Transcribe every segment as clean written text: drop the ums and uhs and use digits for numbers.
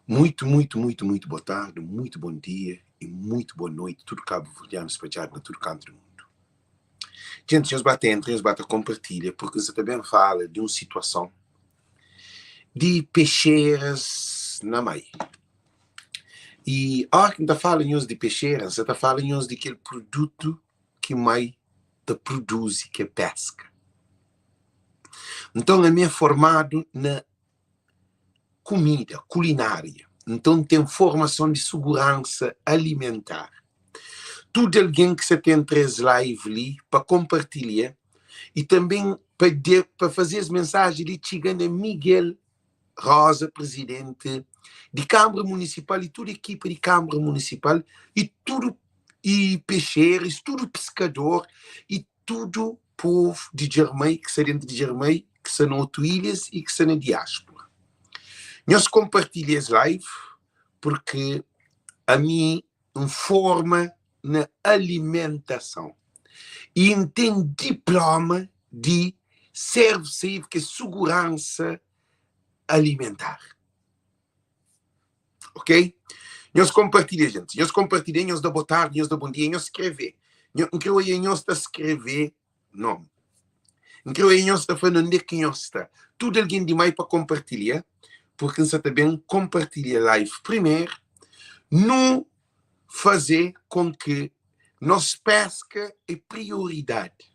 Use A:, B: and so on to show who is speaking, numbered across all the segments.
A: Muito, muito, muito, muito boa tarde, muito bom dia e muito boa noite, tudo cabo-verdiano espalhado na tudo canto do mundo. Gente, nhos ba ta entra, nhos ba ta compartilha, porque nsa ta ben fala de um situação de peixeiras na mai. E ora ki nta fala nhos de peixeiras, nsa ta fala nhos de kel produto ki mai ta produzi, ki é pesca. Nton ami é formadu na kumida, kulinária. Nton ten formason di suguransa alimentar. Tudu algen ki sa ta entra es live li pa konpartilha y tanben pa de pa faze es mensaji li txiga na Miguel Rosa, prizidenti di Kanbra Munisipal y tudu ekipa di Kanbra Munisipal y tudu y pexeris, tudu piskador y tudu povu di Djarmai ki sta dentu di Djarmai, ki sta na otu ilhas y ki sta na diáspora. Nhos konpartilha es live purki ami N forma na alimentason y N ten diploma di Serve Safe ki é suguransa alimentar. Ok? Nhos konpartilha jenti. Nhos konpartilha, nhos da botardi, nhos da bon dia, nhos skreve. N kre oia nhos ta skreve nomi. N kre oia nhos ta fla na unde ki nhos sta. Tudu algen di mai pa konpartilha, purki N sa ta ben konpartilha live primeru. Nu faze kon ki nos peska é prioridadi.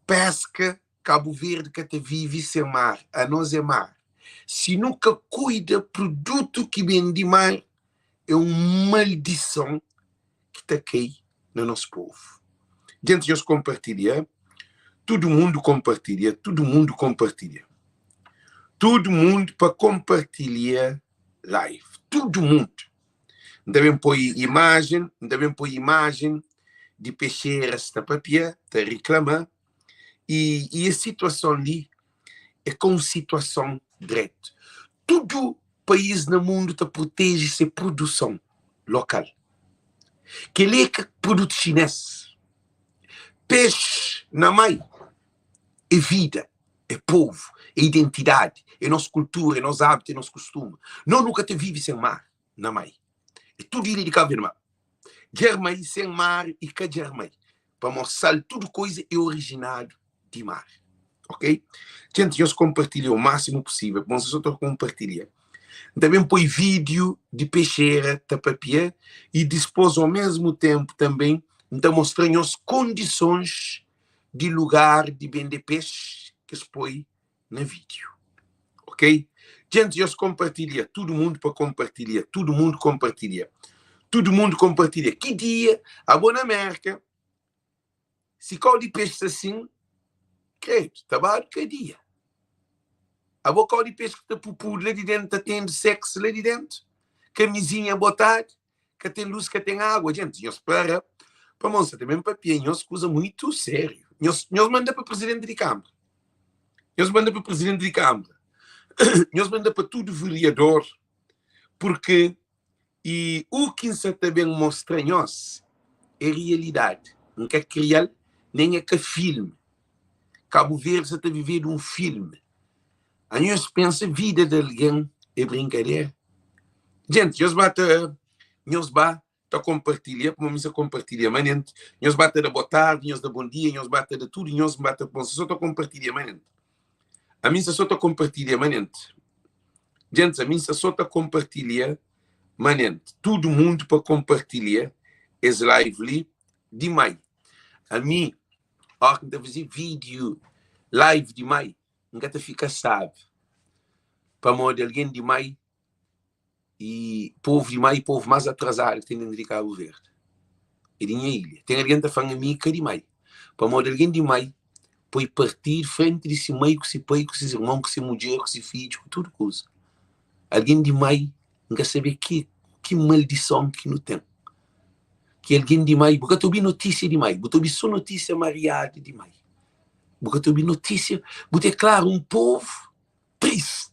A: Peska Kabu Verdi ka ta vive sen mar, anos é mar. Si nu ka kuida produtu ki ben di mar é un maldison ki ta kai na nos povu. Gentis nhos konpartilha, tudu mundu konpartilha, tudu mundu konpartilha. Tudu mundu pa konpartilha live, tudu mundu. N ta ben poi imajen, N ta ben poi imajen di pexeras ta papia, ta riklama. I, i es situason li é ka un situason dretu. Tudu país na mundu ta proteje se produson lokal. Kel-li é ka produtu xinês. Pexi na mai é vida, é povu, é identidadi, é nos kultura, é nos abitu, é nos kustumu. Nos nu ka ta vive sen mar na mai. É tudu ilha di Kabu Verdi. Ma Djarmai sen mar e ka Djarmai. Pamó sal tudu koiza é orijinadu di mar. Ok? Djenti nhos konpartilha o másimu pusível. Pamó nsa so ta konpartilha. N ta ben poi vídiu di pexera ta papia y dispôs ao mesmu ténpu tanben N ta mostra nhos kondisons di lugar di bende pexi ki es poi na vídiu. Ok? Djenti nhos konpartilha. Tudu mundu pa konpartilha. Tudu mundu konpartilha. Tudu mundu konpartilha. Ki dia abo na Mérka, si kau di pexi sta sin, kredu, ta badu kadia. Abo kau di pexi ki ta pupudu la di dentu, ta tendu seksu la di dentu, kamizinha botadu, ka ten lus, ka ten agua. Djenti, nhos para, pamodi N sta ta ben papia nhos kuza muitu sériu. Nhos, nhos manda pa prizidenti di kanbra. Nhos manda pa prizidenti di kanbra. Nhos manda pa tudu veriador, purki I u ki N sa ta ben mostra nhos é rialidadi. N ka kria-l, nen é ka filmi. Kabu Verdi sa ta vivedu un filmi. Anhos pensa vida di algen é brinkadera? Djenti, nhos ba ta nhos ba ta konpartilha, pamodi mi sa konpartilha manenti. Nhos ba ta da botardi, nhos da bon dia, nhos ba ta da tudu, nhos ba ta pon so ta konpartilha manenti. Ami N sta so ta konpartilha manenti. Djentis, ami N sta so ta konpartilha manenti. Tudu mundu pa konpartilha es live li di mai. Ami, óra ki N ta faze vídiu live di mai, N ka ta fika sabi pamodi algen di mai E povu di mai e povu más atrazadu ki ten dentu di Kabu Verdi. É di nha ilha. Ten algen ta fla-m ami ka di mai. Pamodi algen di mai poi partidu frenti di si mai ku si pai ku si irmon ku si mudjer ku si fidju ku tudu kuza. Algen di mai N ka sabe ki ki maldison ki nu ten. Ki algen di mai bu ka ta obi notísia di mai, bu ta obi so notísia mariadu di mai. Bu ka ta obi notísia, bu ta é klaru un povu Triste.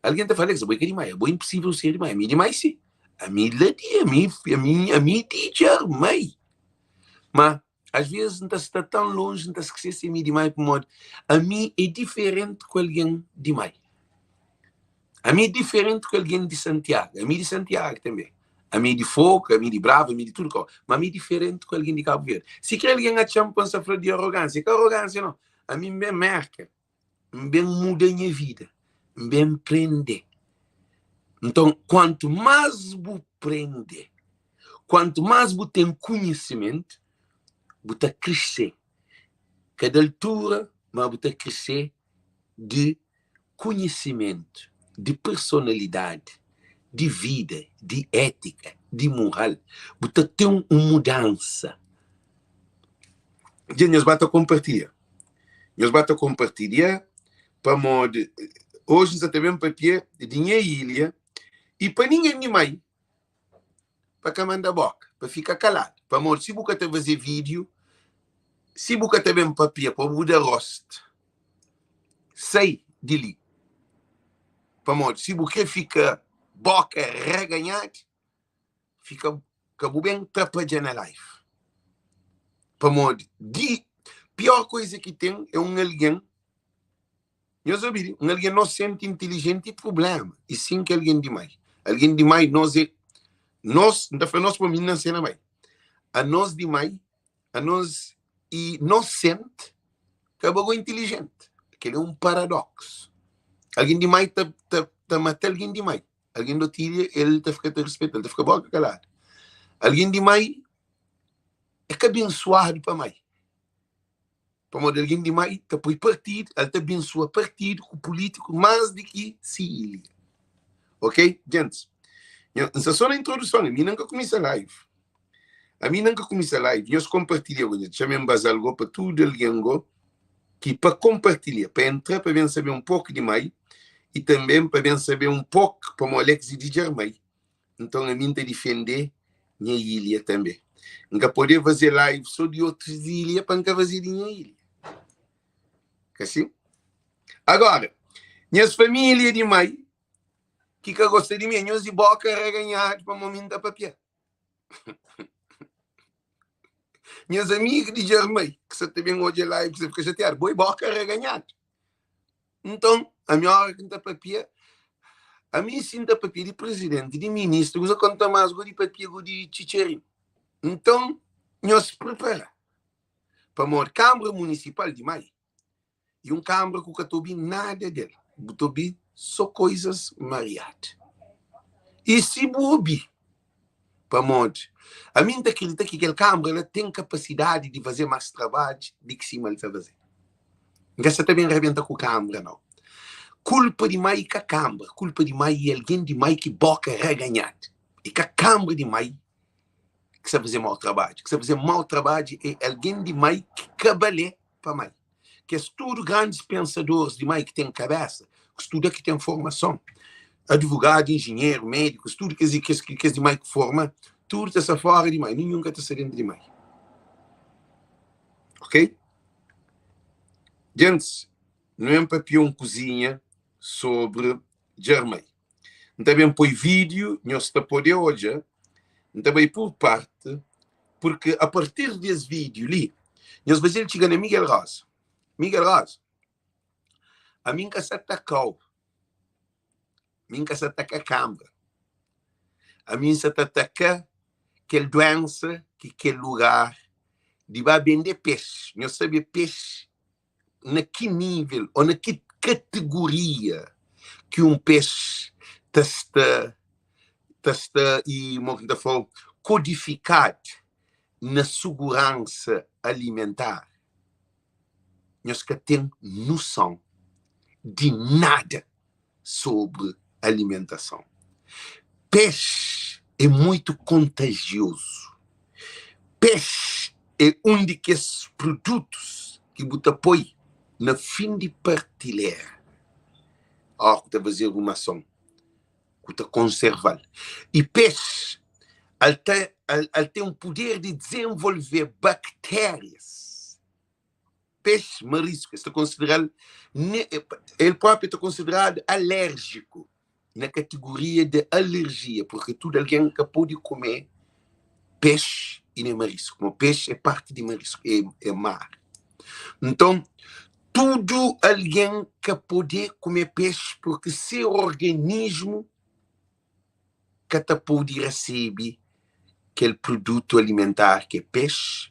A: Algen ta fala, Alex, abo é ka di Maia, abo é impossível ser di Maia. Ami é di Maia sim. Ami la di, ami, ami, ami di Djarmai. Ma, às vezes N ta sta tão longe, N ta skese si ami é di Maia pamodi ami é diferente ku algen di Maia. Ami é diferenti ku algen di Santiagu. Ami é di Santiagu tanbe. Ami é di Fogu, ami é di Brava, ami é di tudu kau. Ma ami é diferenti ku algen di Kabu Verdi. Si kre algen atxa-m pa N sta fla di arogánsia, é ka arogánsia nau. Ami N ben Mérka, N ben muda nha vida, N ben prende. Nton, kuantu más bu prende, kuantu más bu ten konhisimentu, bu ta kresê. Ka di altura, ma bu ta kresê di konhisimentu, di personalidadi, di vida, di étika, di moral. Bu ta ten un mudansa. Dja nhos ba ta konpartilha. Nhos ba ta konpartilha pamodi oji N sa ta ben papia di nha ilha i pa ningen di mai pa ka manda boka, pa fika kaladu. Pamodi si bu ka ta faze vídiu, si bu ka ta ben papia pa bu da rostu, sai di li. Pamodi si bu kre fika boka raganhadu, fika ka bu ben trapadja na live. Pamodi di pior koiza ki ten é un algen Nhos obi li, un algen nosenti, intilijenti i prubléma, i sin ki algen di mai. Algen di mai, nos é, nos, N ta fla nos pamodi mi N nase na mai. Anos di mai, anos i nosenti, ka ba go intilijenti. Kel é un paradoksu. Algen di mai ta, ta, ta mata algen di mai. Algen di otu ilha, el ta fika ta rispeta-l, ta fika boka kaladu. Algen di mai é ka bensuadu pa mai. Pamodi algen di mai ta poi partidu, el ta bensua partidu ku pulítiku más di ki si ilha. Ok, gentis? Nho, N sta sô na introduson, ami inda N ka kumisa live. Ami inda N ka kumisa live. Nhos konpartilha go, nhos txame-m bazal go pa tudu algen go ki pa konpartilha, pa entra pa ben sabe un poku di mai i tanbe pa ben sabe un poku pamodi Alex é di Djarmai. Nton ami N ta difendê nha ilha tanbê. N ka podê fazê live sô di otus ilha pa N ka fazê di nha ilha. Ka sin? Agora, nhas família di mai ki ka gosta di mi, nhos di boka raganhadu pamodi mi N ta papiá. Nhas amigu di Djarmai ki sa ta ben odja live ki sa fika xatiadu, bo é boka raganhadu. Nton, ami óra ki N ta papia, ami si N ta papia di prizidenti, di ministru, kuza konta más go di papia go di txitxarin. Nton, nhos pripara, pamodi Kanbra Munisipal di Mai e un kanbra ku ka ta obi nada del, bu ta obi so koizas mariadu. I si bu obi, Pamodi? Ami N ta kridita ki kel kanbra la ten kapasidadi di faze más trabadju di ki sima el ta faze. N ka sa ta ben rabenta ku kanbra, nau. Kulpa di mai i ka kanbra, kulpa di mai i algen di mai ki boka raganhadu. I ka kanbra di mai ki sa faze mau trabadju. Ki sa faze mau trabadju e algen di mai ki ka bale pa mai. Kes tudu grandis pensadoris di mai ki ten kabesa, ki studa, ki ten formason, advogadu, injinheru, medikus, tudu kes kes kes di mai ki forma, tudu ta sta fora di mai, ninhun ka ta sta dentu di mai. Ok? Gentis, nu ben papia un kuzinha sobri Djarmai. N ta ben poi vídiu, nhos ta pode odja, N ta bai pur parti, purki a partir di es vídiu li, nhos bai el txiga na Miguel Rosa. Miguel Rosa, ami N ka sa taka-u, mi N ka sa taka kanbra, ami N sa ta taka kel duensa ki kel lugar di ba bende pexi. Nhos sabe pexi na ki nível ô na ki kategoria ki un pexi ta sta ta sta i mo ki N ta fla-u kodifikadu na suguransa alimentar? Nhos ka ten nuson di nada sobri alimentason. Pexi é muitu kontajiozu. Pexi é un di kes produtus ki bu ta poi na fin di partilera óras ku ta faze arumason, ku ta konserva-l. I pexi al ta al ten puder di dizenvolve baktérias. Pexi marisku es ta konsideral el propi ta konsideradu alérjiku na kategoria de alerjia purki tudu algen ka pode kume pexi i nen marisku ma pexi é parti di marisku é mar nton. Tudu algen ka pode kume pexi purki se organismu ka ta pode rasebe kel produtu alimentar ki é pexi,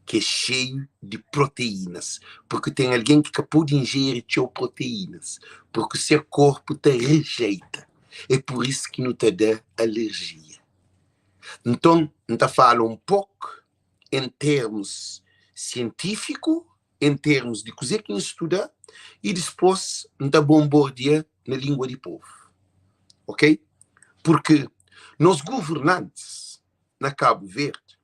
A: ki é xeiu di proteínas. Purki ten algen ki ka pode injeri txeu proteínas, purki se korpu ta rejeita. É pur isu ki nu ta da alerjia. Nton, N ta fala un poku en termus sientífiku, en termus di kuzê ki N studa i dispôs N ta bonbordia na língua di povu. Ok? Purki nos governantis na Kabu Verdi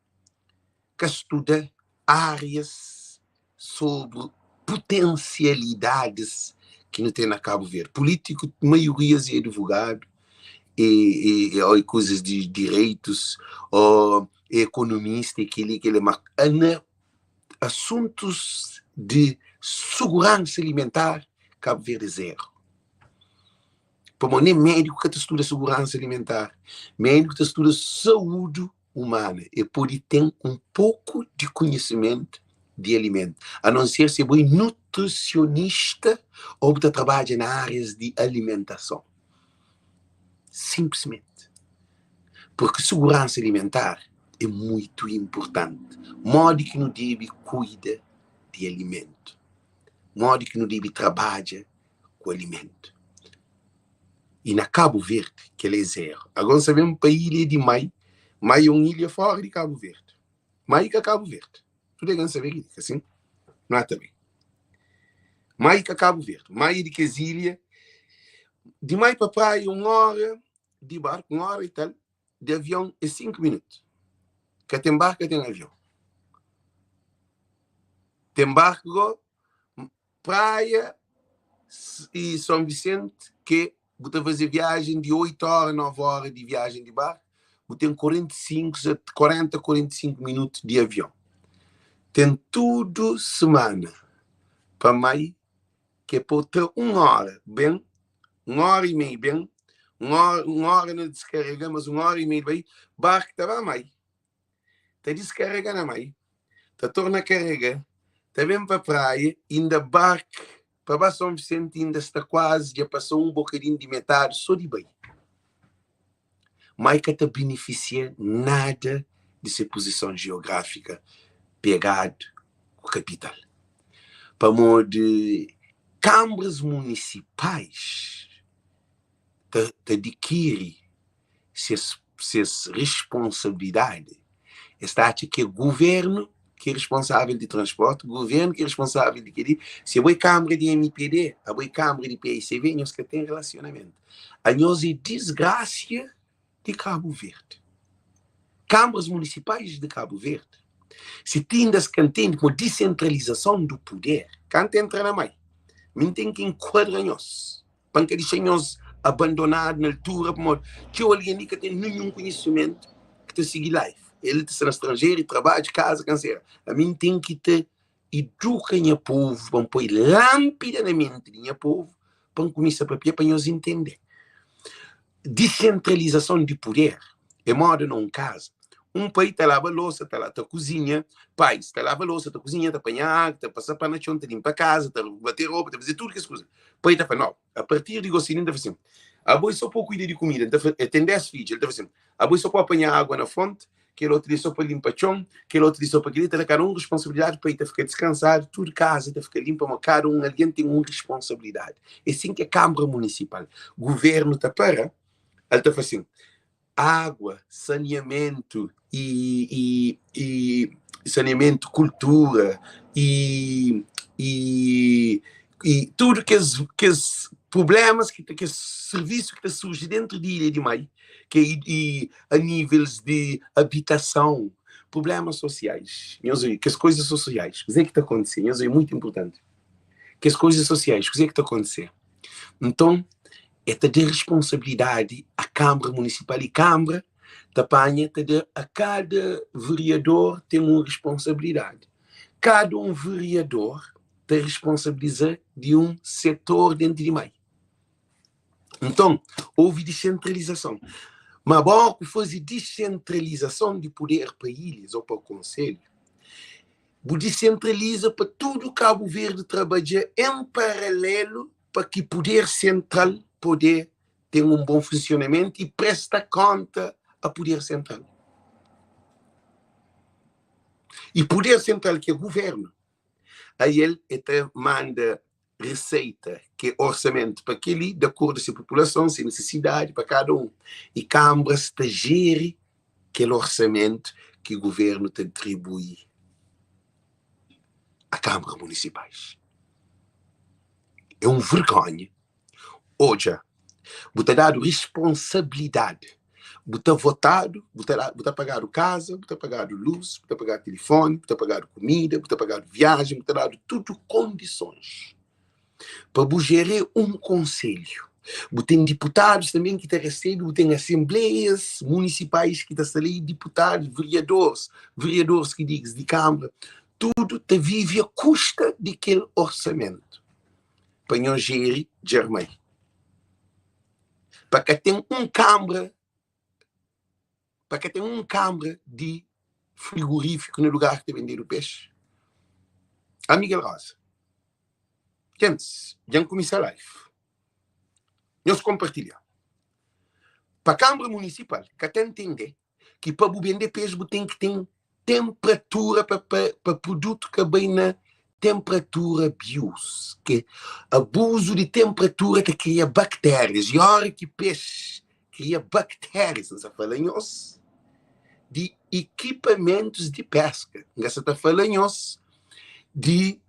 A: ka studa árias sobri putensialidadis ki nu ten na Kabu Verdi. Pulítiku, maiorias é advogadu, é, é, é, kuzas di direitus, ô é ekonomista, é kel-li, kel-li, ma na asuntus di suguransa alimentar, Kabu Verdi é zeru. Pamodi nen médiku ka ta studa suguransa alimentar, médiku ta studa saúdi umana, el pode ten un poku di konhisimentu di alimentu, a non ser si bo é nutrisionista ô bu ta trabadja na árias di alimentason. Sinplismenti. Purki suguransa alimentar é muitu inpurtanti. Modi ki nu debe kuida di alimentu? Modi ki nu debe trabadja ku alimentu? I na Kabu Verdi kel-la é zeru. Agora N sa ben pa ilha di Mai. Mai é un ilha fora di Kabu Verdi. Mai ka Kabu Verdi. Tudu algen sabe kel-li, ka sin? Má ta ben. Mai ka Kabu Verdi. Mai é di kes ilha. Di Mai pa praia un óra di barku, un óra i tal. Di avion é 5 minutu. Ka ten barku, ka ten avion. Ten barku go, Praia i Son Visenti ke bu ta faze viajen di 8 ora, 9 ora di viajen di barku, bu ten 45, 40, 45 minutu di avion. Ten tudu semana pa mai ke pa tra un ora ben, un ora i mei ben, un ora, un ora na diskarega, mas un ora i mei bai, barku ta ba mai. Ta diskarega na mai, ta torna karega, ta ben pa praia, inda bark pa ba Son Visenti inda sta kuazi dja pasa un bokadin di metadi so di bai. Mai ka ta benefisia nada di se puzison jeografika pegadu ku kapital. Pamodi kanbras munisipais ta ta dikiri ses ses responsabilidadi, es ta atxa ki é governu ki é responsável di transporti, governu ki é responsável di kel-li. Si abo é kanbra di mpd, abo é kanbra di paicv, nhos ka ten relasionamentu. Anhos é disgrasia di Kabu Verdi. Kanbras munisipais di Kabu Verdi, si ti inda es ka ntende kuma disentralizason du puder, kantu entra na mai, mi N ten ki enkuadra nhos. Pa N ka dixa nhos abandonadu na altura, pamodi txeu algen li ka ten ninhun konhisimentu ki ta sigi life. El ta sta na stranjeru, e trabadju, kaza, kansera. Ami N ten ki ta iduka nha povu pa N poi lanpida na menti di nha povu pa N kumisa papia pa nhos intende. Disentralizason di puder é moda na un kaza. Un pai ta laba losa, ta la ta kuzinha, pais ta laba losa, ta kuzinha, ta panha agu, ta pasa panu na txon, ta linpa kaza, ta bate ropa, ta faze tudu kes kuza. Pai ta fla, no, a partir di gosi li N ta fla sin, abo é so pa kuida di kumida, N ta fla, el ten 10 fidju, el ta fla sin, abo é so pa panha agu na fonti, kel otu li é so pa linpa txon, kel otu li so pa kel-li, ta da kada un responsabilidadi, pai ta fika diskansadu, tudu kaza ta fika linpa, ma kada un algen ten un responsabilidadi. É sin ki é Kanbra Munisipal. Guvernu ta para, el ta fla sin, água, saneamentu i, i, i saneamentu, kultura i, i, i tudu kes, kes problemas ki ta, kes servisu ki ta surji dentru di ilha di Mai, ki é i, a níveis di abitason, problemas sosiais, nhos obi, kes koizas sosiais, kuzê ki ta kontise, nhos obi, muitu inpurtanti, kes koizas sosiais, kuzê ki ta kontise, nton, E ta da responsabilidadi a Kanbra Munisipal y Kanbra ta panha ta da a kada veriador ten un responsabilidadi. Kada un veriador ta responsabiliza di un setor dentu di mai. Nton, houve disentralizason. Ma bo ku faze disentralizason di puder pa ilhas ou pa konselhu. Bu disentraliza pa tudu Kabu Verdi trabadja en paralelu pa ki puder sentral pode ten un bon funsionamentu i presta konta a puder sentral. I puder sentral ki é guvernu, ael e ta manda reseita ki é orsamentu pa kel-li di akordu se populason, se nisisidadi pa kada un. I kanbras ta jeri kel orsamentu ki guvernu ta atribui a kanbra munisipais. É un vergonha odja bu ta dadu risponsabilidadi, bu ta votadu, bu ta bu ta pagadu kaza, bu ta pagadu lus, bu ta pagadu tilifoni, bu ta pagadu kumida, bu ta pagadu viajen, bu ta dadu tudu kondisons pa bu jere un konselhu. Bu ten diputadus tanben ki ta resebe, bu ten asenbleias munisipais ki ta sta li, diputadus, veriadoris, veriadoris ki digs di kanbra, tudu ta vive a kusta di kel orsamentu. Pa nho jeri Djarmai. Pa ka ten un kanbra, pa ka ten un kanbra di frigorífiku na lugar ki ta bendedu pexi. A Miguel Rosa. Gentis, dja N kumisa live. Nhos konpartilha. Pa kanbra munisipal ka ta ntende ki pa bu bende pexi bu ten ki ten tenpratura pa pa produtu ka bai na tenpratura abuse, ke abuzu di tenpratura ta kria baktérias i ora ki pexi kria baktérias, N sa fala nhos di ekipamentus di peska, N ka sa ta fala nhos di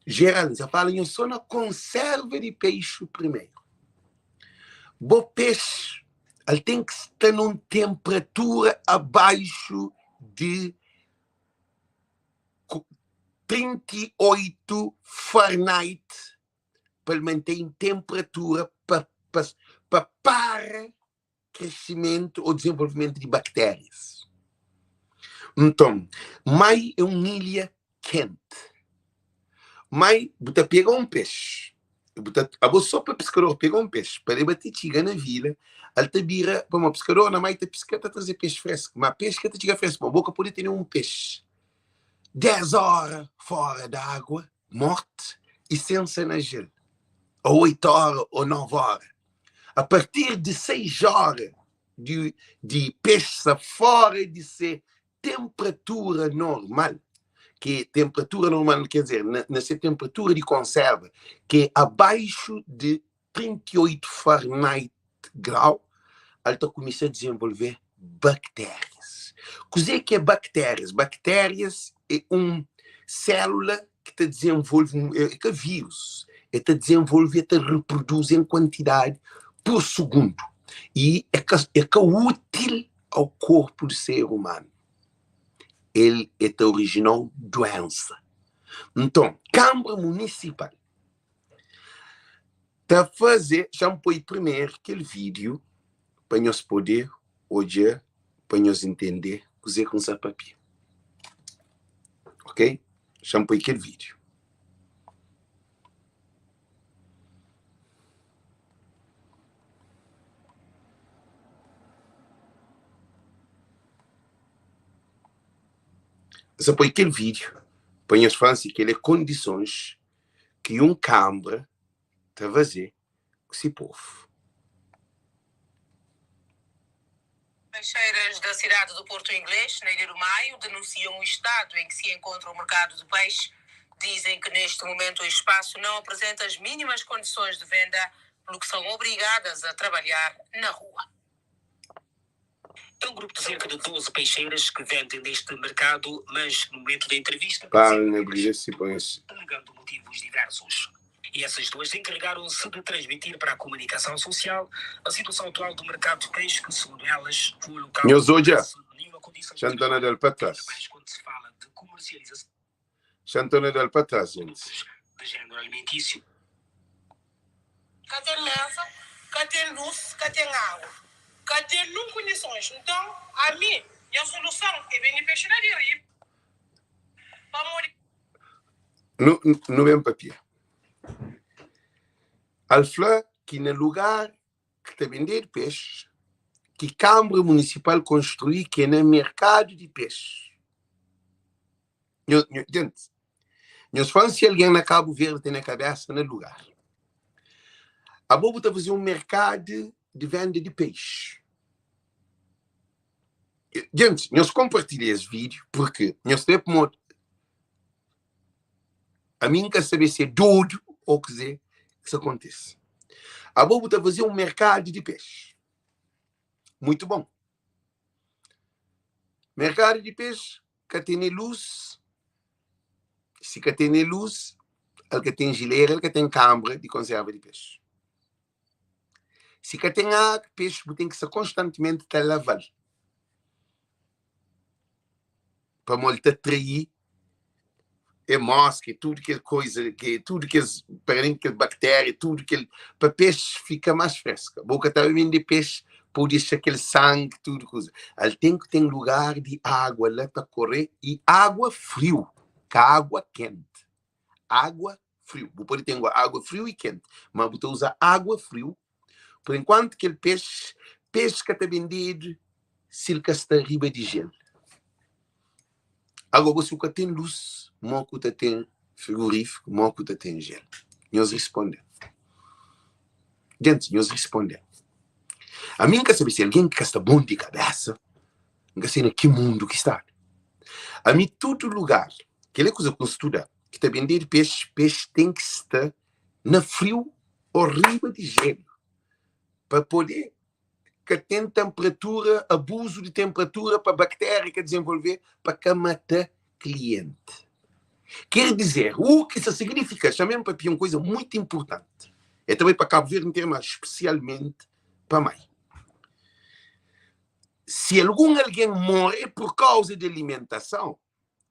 A: jeral, N sa fala nhos so na konserva di pexi primeru. Bo pexi el ten ki sta na un tenpratura abaixu di 38 Fahrenheit pa el mante tenpratura pa pa pa para kresimentu ô dizenvolvimentu di baktérias. Nton, mai é un ilha kenti. Mai, bu ta pega un pexi, bu ta, abo so pa piskador pega un pexi, pa leba ti txiga na vila, el ta bira, pamodi piskador na mai ta piska ta traze pexi fresku, ma pexi ka ta txiga fresku, pamodi bo ka pode tene un pexi 10 ora fora di agua, mortu i sen sa na jel, ô 8 ora ô 9 ora. A partir di 6 ora di, di pexi sa fora di se tenpratura normal, ki tenpratura normal ker dizer, na, na se tenpratura di konserva, ki é abaixu di 38 Fahrenheit grau, el ta kumesa dizenvolve baktérias. Kuzê ki é baktérias? Baktérias é un sélula ki ta dizenvolve, é ka vírus, el ta dizenvolve, el ta reproduzi en kuantidadi pur sugundu i é ka, é ka útil ao korpu di ser umanu, el e ta orijinau duensa. Nton, Kanbra Munisipal ta faze, xa-m poi primeru kel vídiu pa nhos pode odja, pa nhos intende kuzê ku N sa papia. Ok? Xa-m poi kel vídiu. N sa poi kel vídiu pa nhos fla-m si kel é kondisons ki un kanbra ta faze ku si povu.
B: Peixeiras da cidade do Porto Inglês, na Ilha do Maio, denunciam o estado em que se encontra o mercado de peixe. Dizem que neste momento o espaço não apresenta as mínimas condições de venda, pelo que são obrigadas a trabalhar na rua.
C: É um grupo de cerca de 12 peixeiras que vendem neste mercado, mas no momento da entrevista,
A: Para na briga se põe
C: alegando motivos diversos. E essas duas encarregaram-se de transmitir para a comunicação social a situação atual do mercado de peixe, que, segundo elas, o local
A: Nhos
C: não
A: odja,
C: oferece nenhuma condição de
A: xa N ta na
C: trabalho,
A: da-l pa
C: ainda
A: tras.
C: mais quando se fala de comercialização
A: Xa N ta na da-l pa tras,
C: de
A: gentis.
C: produtos de género alimentício.
B: Ka ten mesa, ka ten lus, ka ten agu, ka ten nun kondisons. Nton, ami, nha suluson é bende pexi la di riba, pamodi.
A: Nu, nu ben papia. Al fla ki na lugar ki ta bendedu pexi, ki Kanbra Munisipal konstrui ki é na merkadu di pexi. Nho, nho, gente, nhos fala si alguém na Cabo Verde tem na cabeça na lugar. Abo bu ta fazer um mercado de venda de peixe. Gente, nhos compartilha esse vídeo porque nhos tem modo. A mim nunca saber se é doido ou que dizer que isso acontece. Abo bu ta fazer um mercado de peixe. Muito bom. Mercado de peixe ka tene luz. Si ka tene luz, el ka ten geleira, el ka ten câmara de conserva de peixe. Si ka ten água, peixe bu ten ki sta constantemente ta laval. Pamodi el ta atraí é mosca, é tudo kel coisa, que tudo kes, para além kel bactéria, tudo kel, pa peixe fica mais fresca. Bu ka ta vende peixe pa dexa kel sangue, tudo coisa. El tem que tem lugar de água lá ta correr e água frio, ka água quente. Água frio. Bu pode ter água frio e quente, mas bu ta usa água frio. Por enquanto kel peixe, peixe ka ta vendido se el ka sta riba de gel. Agora, se o ka tem luz, mo ku ta tem frigorífico, mo ku ta tem gel. Nhos responde. Gente, nhos responde. A mim ka sabe se alguém que está bom de cabeça, nunca sei na que mundo que está. A mim todo lugar, que é coisa que eu estuda, que está vender peixe, peixe tem que estar na frio ou riba de gelo, para poder que tem temperatura, abuso de temperatura para bactéria que desenvolver, para que mata cliente. Quer dizer, o que isso significa, chamem para uma coisa muito importante. É também para Cabo Verde inteiro, mas especialmente para mãe. Se algum alguém morrer por causa de alimentação,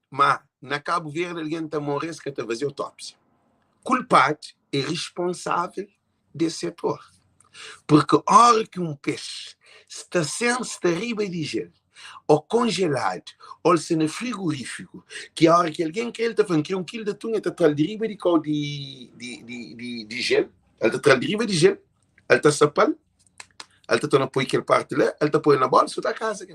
A: mas na Cabo Verde alguém está morrer, se quer fazer autópsia. Culpado é responsável desse setor. Porque a hora que um peixe está sem está riba de gelo, ou congelado, ou se no frigorífico, que a hora que alguém quer, ele está falando que um quilo de atum, ele está atrás de riba de, de, de, de, de, de gelo, ele está atrás de riba de gelo, ele está sapal, ele está tornando põe aquele parte lá, ele está põe na bolsa, está a casa.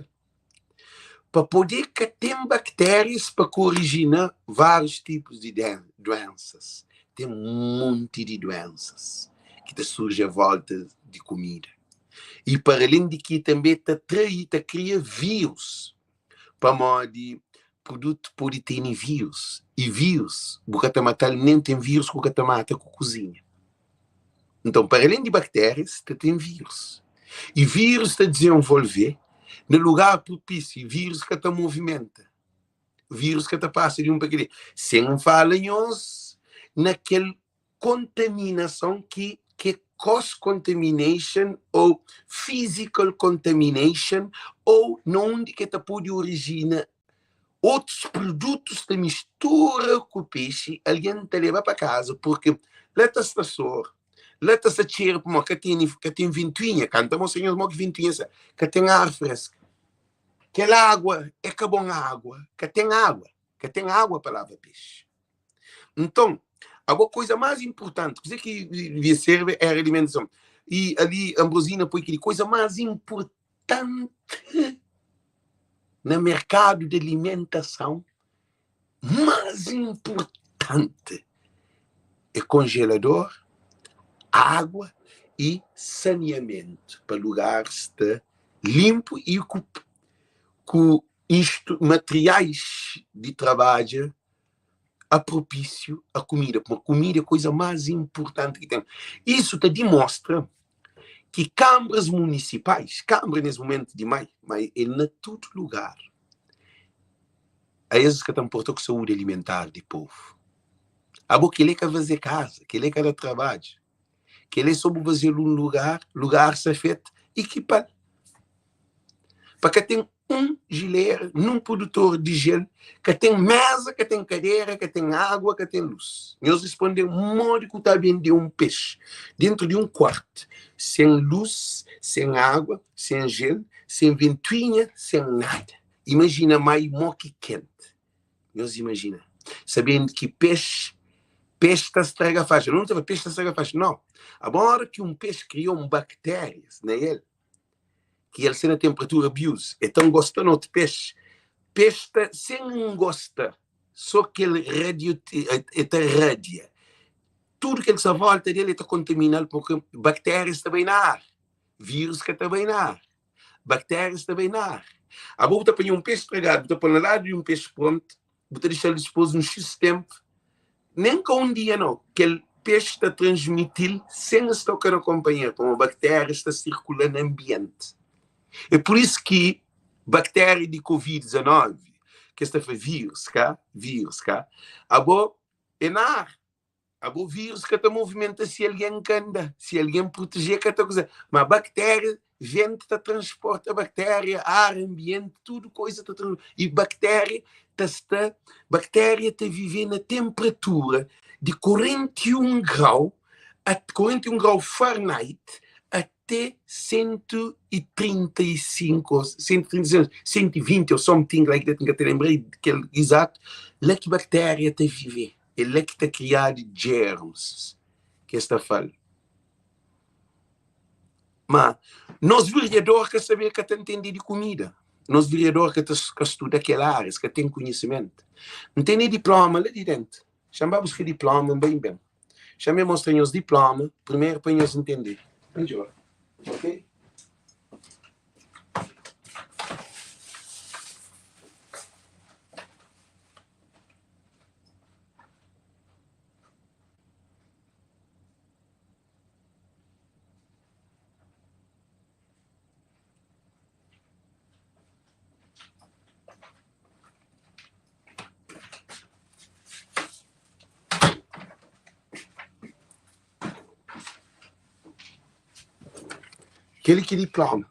A: Para poder que tem bactérias para corrigir vários tipos de doenças. Tem um monte de doenças que te surge à volta de comida. E para além de que também te atrai, te cria vírus. Para modo produto pode ter vírus. E vírus, você te matar nem tem vírus que te mata com cozinha. Então, para além de bactérias, te tem vírus. E vírus te desenvolver no lugar propício, e vírus que te movimenta. Vírus que te passa de um para aquele. Sem falar naquele contaminação que é cross-contamination ou physical contamination ou onde que te pode origina outros produtos que mistura com o peixe, alguém te leva para casa, porque lá está sor, lá está cheiro, como que tem ventoinha, canta mo senhor, mo que ventoinha, que tem ar fresco. Aquela água é que bom água, que tem água para lavar peixe. Então, a coisa mais importante, quer dizer que devia ser era alimentação. E ali Ambrosina põe aquele coisa mais importante no mercado de alimentação, mais importante é congelador, água e saneamento para lugar estar limpo e com materiais de trabalho a propício a comida, porque a comida é a coisa mais importante que tem. Isso te demonstra que câmaras municipais, câmara nesse momento demais, mas é na todo lugar. A esses que estão portando com saúde alimentar de povo. A boca ele quer fazer casa, que ele quer trabalho, que ele soube fazer um lugar, lugar ser feito, equipar. Porque tem um geleira, num produtor de gelo, que tem mesa, que tem cadeira, que tem água, que tem luz. Nós respondemos, modo que está a vender um peixe dentro de um quarto, sem luz, sem água, sem gelo, sem ventoinha, sem nada. Imagina mais moque quente. Nós imagina. Sabendo que peixe está estraga faixa. Não estava peixe está estraga faixa, não. Agora que um peixe criou um bactérias nele, que ele sendo a temperatura abuse, então gostando de peixe, peixe tá, sem gosta, Sô kel radio e ta radia tudu kel ki sta volta del, e ta kontamina-l purki baktérias ta bai na ar, vírus ka ta bai na ar, baktérias ta bai na ar. Abo bu ta panha un pexi stragadu, bu ta pô-l na ladu di un pexi prontu, bu ta dexa-l dispôs un xis ténpu, nen ka un dia nau, kel pexi ta transmiti-l sen es toka na konpanheru, pamodi baktérias ta sirkula na anbienti. É pur isu ki baktéria di Covid-19, ki es ta fla vírus, ka? Vírus, ka? Abo é na ar. Abo vírus ka ta movimenta si algen ka anda, si algen proteje ka ta kuza. Ma baktéria, vento ta transporta baktéria, ar, ambiente, tudu koisa ta transporta. E baktéria ta sta, baktéria ta vive na temperatura di 41 grau, a 41 grau Fahrenheit até 135 ou 136, 120 ou something like that, N ka ta lenbra kel izatu, la ki baktéria ta vive. É la ki ta kriadu germs ki es ta fala. Ma nos vereador ka sabe, ka ta ntende di kumida. Nos vereador ka ta ka studa kel área, es ka ten konhisimentu. N tene diploma la di dentu. Xa-m ba buska diploma, N bai ben. Xa-m ben mostra nhos diploma primeru pa nhos ntende midjor. Ok? Kel-li ki diploma.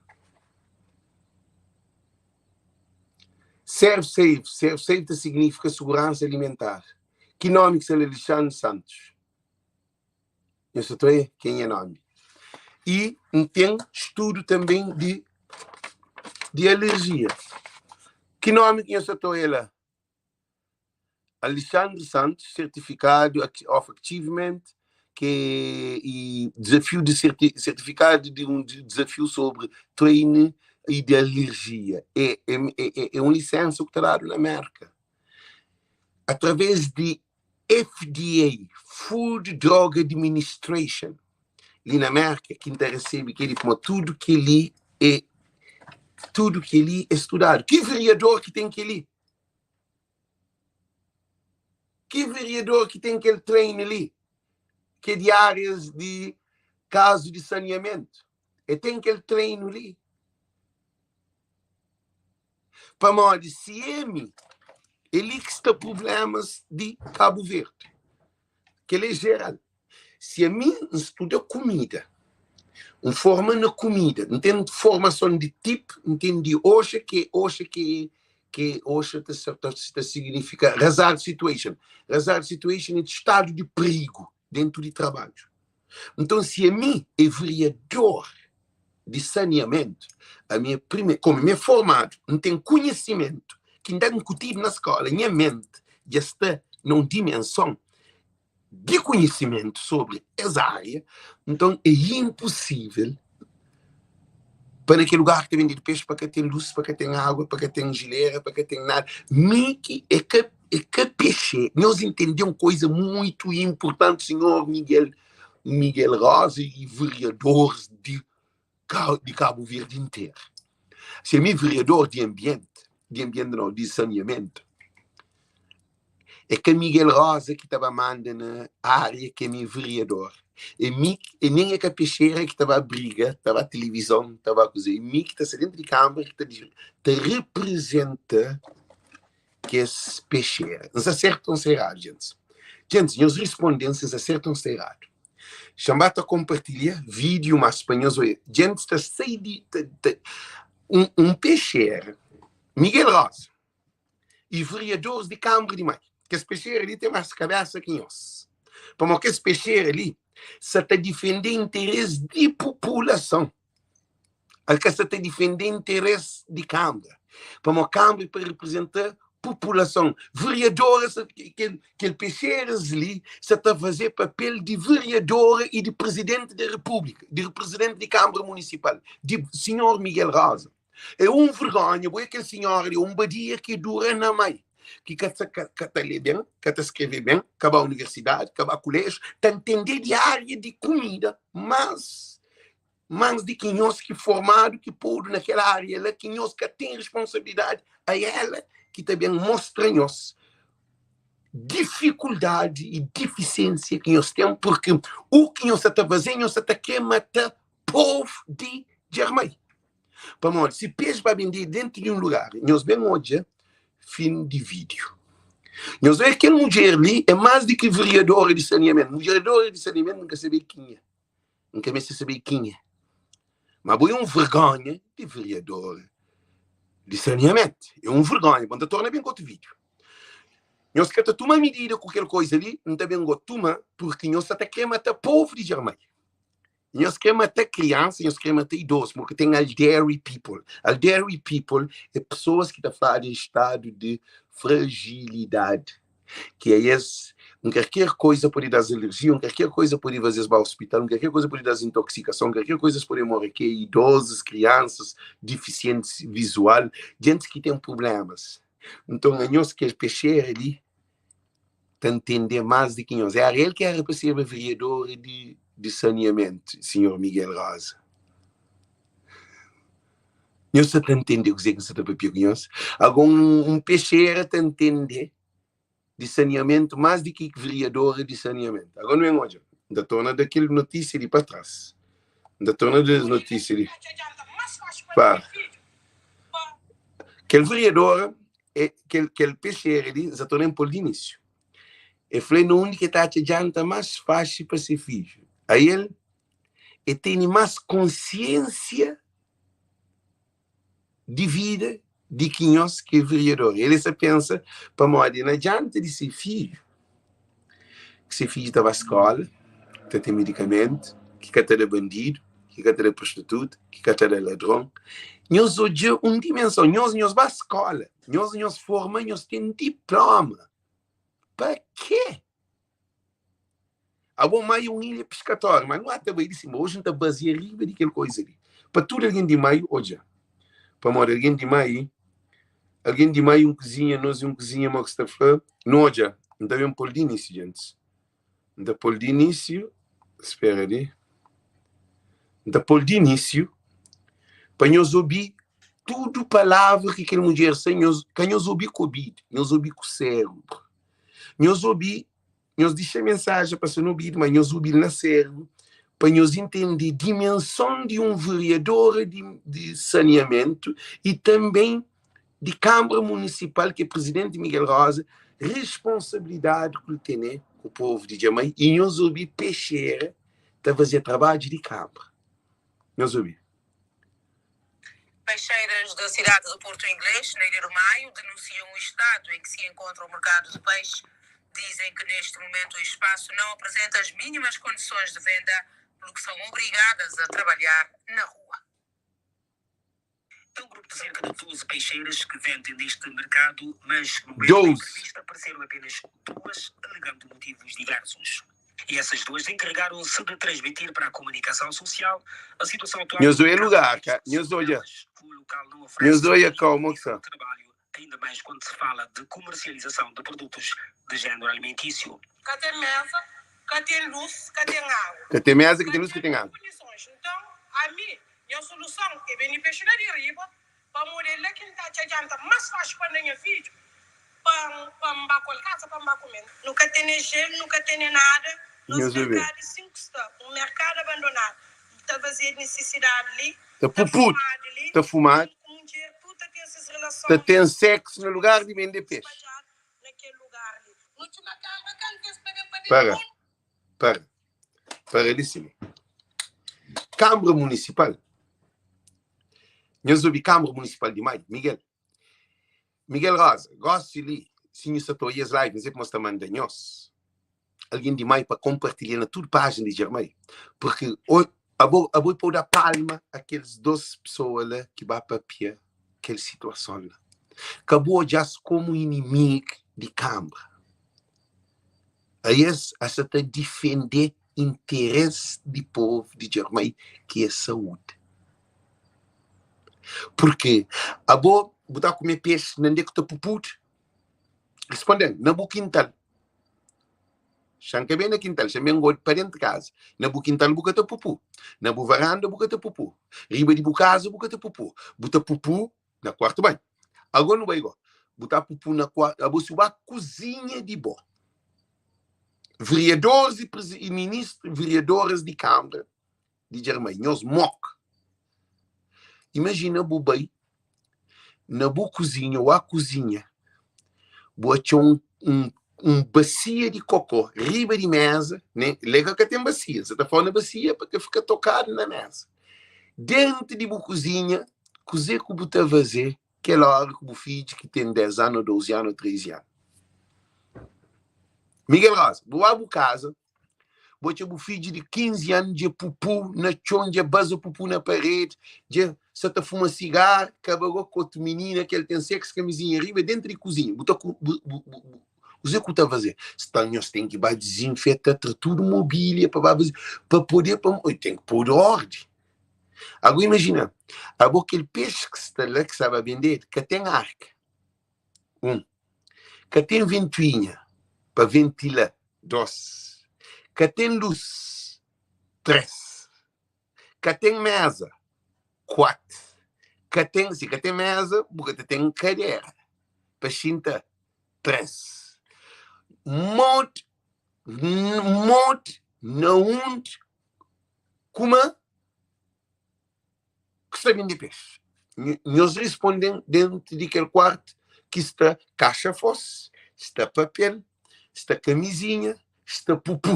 A: ServSafe, ServSafe ta signifika Suguransa Alimentar. Ki nomi ki sta la Alexandre Santos. Nhos ta trae ken nha nomi. I N ten studu tanben di di alerjia. Ki nomi ki nhos ta trae la? Alexandre Santos, Certificado of Achievement, ki e dezafiu di sertifikadu di un dezafiu sobri treinu i di alerjia. É, é, é, é un lisensa ku ta dadu na Merka através di FDA, Food Drug Administration, li na Merka, ki N ta resebe kel-li, pamodi tudu kel-li é tudu kel-li é studadu. Ki vereador ki ten kel-li? Ki vereador ki ten kel treinu li, ki é di árias di kazu di saneamentu? E ten kel treinu li? Pamodi si é mi, é li ki sta prublémas di Kabu Verdi. Kel-li é jeral. Si ami N studa kumida, N forma na kumida, N ten formason di tip, N ten di OSHA, ki OSHA ki ki OSHA ta ta ta signifika hazard situation. Hazard situation é stadu di prigu dentu di trabadju. Nton si ami é vereador di saneamentu, ami é primeru, komu mi é formadu, N ten kunhisimentu ki N da nkutidu na skola, nha menti dja sta na un dimenson di konhisimentu sobri es ária, nton é inposível pa na kel lugar ki ta bendedu pexi pa ka ten lus, pa ka ten água, pa ka ten jilera, pa ka ten nada. Mi ki é ka é ka pexe. Nhos intende un koisa muitu inpurtanti, sinhor Miguel Miguel Rosa i vereadores di di Kabu Verdi interu. Si ami vereador di anbienti, di anbienti nau, di saneamentu, é ka Miguel Rosa ki ta ba manda na ária ki ami vereador. É mi, é nen é ka Pexera ki ta ba briga, ta ba tilivizon, ta ba kuze. É mi ki ta sta dentu di kâmara ki ta ta reprezenta kes Pexera. N sta sertu ou N sta eradu, djentis? Djentis, nhos risponde-m si N sta sertu ou N sta eradu. Xa-m ba ta konpartilha vídiu mas pa nhos oia. Djentis ta sai di ta ta un un pexera, Miguel Rosa i veriadoris di Kâmara di Mai. Kes pexera li ten más kabésa ki nhos. Pamodi kes pexera li sa ta difende interes di populason. El ka sa ta difende interes di Kâmara. Pamodi Kâmara é pa reprezenta populason. Veriadora sa kel kel pexeras li sa ta faze papel di veriadora i di prezidenti di Repúblika, di prezidenti di Kâmara Munisipal, di sinhor Miguel Rosa. É un vergonha, bo é kel sinhora li, un badia ki dura na mai. ki ka ta ka ta lê ben, ka ta skrebe ben, ka ba universidadi, ka ba kuléjiu, ta ntende di ária di kumida más más di ki nhos ki formadu, ki podu na kel ária la, ki nhos ka ten responsabilidadi, a ela ki ta ben mostra nhos difikuldadi i difisiénsia ki nhos ten, purki u ki nhos sa ta faze, nhos sa ta kre mata povu di Djarmai. Pamodi si pexi ba bendedu dentu di un lugar, nhos ben odja fin di vídiu. Nhos odja kel mudjer li é más di ki veriadora di saneamentu. Veriadora di saneamentu N ka sabe kenha. N ka meste sabe kenha. Ma bo é un vergonha di veriadora di saneamentu. É un vergonha. Bon, N ta torna ben ku otu vídiu. Nhos ka ta tuma midida ku kel koisa li, N ta ben go tuma, purki nhos sa ta kre mata povu di Djarmai. Nhos kre mata kriansa, nhos kre mata idosu, porque ten elderly people. Elderly people é pessoas ki ta fladu em estadu de fragilidade, ki é es, un kalker koisa pode das alergia, un kalker koisa pode faze-s ba hospital, un kalker koisa pode das intoxikason, un kalker koisa es pode morre, ki é idosos, kriansas, difisientes visual, djentis ki ten problemas. Nton, anhos kel pexera li, ta ntendê más di ki nhos. Éra el ki éra pa serba veriador di di saneamentu, sinhor Miguel Rosa. Nhos sa ta ntendê kuzê ki N sa ta papia ku nhos? Agó un pexera ta ntendê di saneamentu más di ki veriador di saneamentu. Agó nu ben odja, N ta torna da kel notísia di pa tras. N ta torna da es notísia di pa kel veriadora E, kel, kel pexera li, N sa torna N pô-l di inísiu. E fla na undi ki e ta atxa djanta más faxi pa se fidju. Ael, e tene más konsiénsia di vida di ki nhos ki é veriador. El e sa pensa pamodi na djanta di se fidju, ki se fidju ta ba skóla, ta ten medikamentu, ki ka ta da bandidu, ki ka ta da prostituta, ki ka ta da ladron. Nhos odja un dimenson, nhos, nhos ba skóla, nhos, nhos forma, nhos ten diploma. Pa kê? Abo Maio é un ilha piskatória, mas nu ata bai di sima. Oji N ta bazia riba di kel koisa li. Pa tudu algen di Maio odja. Pamodi algen di Maio, algen di Maio un kuzinha, nos é un kuzinha, mo ki sta fla. Nu odja, N ta ben pô-l di inísiu, djentis. N ta pô-l di inísiu, spera li. N ta pô-l di inísiu pa nhos obi tudu palavra ki kel mudjer sa nhos, ka nhos obi ku obidu, nhos obi ku sérbru. Nhos obi, nhos dixa mensajen pasa na obidu, ma nhos obi-l na sérbru pa nhos intende dimenson di un veriadora di, di saneamentu i tanben di Kanbra Munisipal, ki é Prizidenti Miguel Rosa, responsabilidadi ku el tene ku povu di Djamai i nhos obi Pexera ta fazê trabadju di kanbra. Nhos obi.
B: Peixeiras da cidade do Porto Inglês, na Ilha do Maio, denunciam o estado em que se encontra o mercado de peixe. Dizem que neste momento o espaço não apresenta as mínimas condições de venda, pelo que são obrigadas a trabalhar na rua.
C: É um grupo de cerca de 12 peixeiras que vendem neste mercado, mas no momento da
A: 12.
C: entrevista apareceram apenas duas, alegando motivos diversos. E essas duas encarregaram-se de transmitir para a comunicação social a situação atual
A: Nhos
C: do
A: oia
C: mercado de
A: lugar,
C: peixe.
A: ka? Nhos
C: Segundo
A: odja.
C: elas, o local não
A: Nhos
C: oferece
A: oia
C: mínimo
A: kau, mo ki
C: nível
A: sta.
C: de trabalho, ainda mais quando se fala de comercialização de produtos de género alimentício.
B: Ka ten mesa, ka ten lus, ka ten agu.
A: Ka ten mesa, ka
B: Ka
A: ten lus, ka
B: ten
A: ten agu.
B: kondisons. Nton, ami, nha soluson é bende pexi la di riba, pamodi é la ki N ta atxa djanta más faxi pa N da nha fidju, pa N pa N ba ku el kasa, pa N ba kume. Nu ka tene jel, nu ka tene nada. Nos
A: Nhos obi.
B: merkadu é sin ku sta, un merkadu abandonadu. Ta fazedu nisisidadi li,
A: Ta
B: ta
A: puput,
B: fumadu li,
A: ta fumadu.
B: ómi ku mudjer tudu ta ten ses
A: Ta
B: relason
A: ten seksu na lugar di bende pexi.
B: spadjadu na kel lugar li. Nu txoma kanbra kantu es pa ben pa ben
A: Para,
B: pon.
A: para, para li sima. Kanbra Munisipal, nhos obi Kanbra Munisipal di Maio, Miguel, Miguel Rosa, gosi li, si nhu sa ta oia es live, N sai kuma sta manda nhos algen di Maio pa konpartilha na tudu pájina di Djarmai, purki abo, abo é pa bu da palma a kes dos pesoa la ki ba papia kel situason la. Ka bu odja-s komu inimigu di kanbra. Aes a sa ta difendê interés di povu di Djarmai ki é saúdi. Purki abo bu ta kume pexi na nde ku ta pupudu? Responde-m, na bu kintal. Xa-m ka ben na kintal, xa-m ben pa dentu kaza. Na bu kintal bu ka ta pupu. Na bu varanda bu ka ta pupu. Riba di bu kaza bu ka ta pupu. Bu ta pupu na kuartu banhu. Ago nu bai go. Bu ta pupu na kuartu, abo si bu ba kuzinha di bo. Vereadores e, e ministro, vereadoras di Câmara di Djarmai, nhos mok. Imajina bu bai na bu kuzinha ou a kuzinha, bu atxa un, un, un basia di kokó riba di meza, ne? Lega ka ten basia, sa ta fala na basia pa ka fika tokadu na meza. Dentro di bu kuzinha, kuze ku bu ta faze kel ora ku bu fidju ki ten 10 anu, 12 anu, 13 anu? Miguel Rosa, bu ba bu kaza, bu atxa bu fidju di 15 anu dja pupu na txon, dja baza pupu na paredi, dja sa ta fuma sigar, kaba go ku otu minina ki el ten sexo kamizinha riba dentru di kuzinha. Bu ta bu, bu, bu, bu, kuze ku ta faze? Sta nhos ten ki ba dizinfeta, tra tudu mobília pa ba faze, pa poder pa, oi, ten ki pôdu ordi. Ago imajina, abo kel pexi ki sta la ki sta ba bendedu ka ten arka. 1 ka ten ventuinha pa ventila 2 ka ten lus 3 ka ten meza 4 ka ten si ka ten meza bu ka ta ten kadera pa xinta 3 mod mod na und kuma ki sta bende pexi? Nhos risponde-m dentu di kel kuartu ki sta kaxa fós, sta papel, sta kamizinha, sta pupu.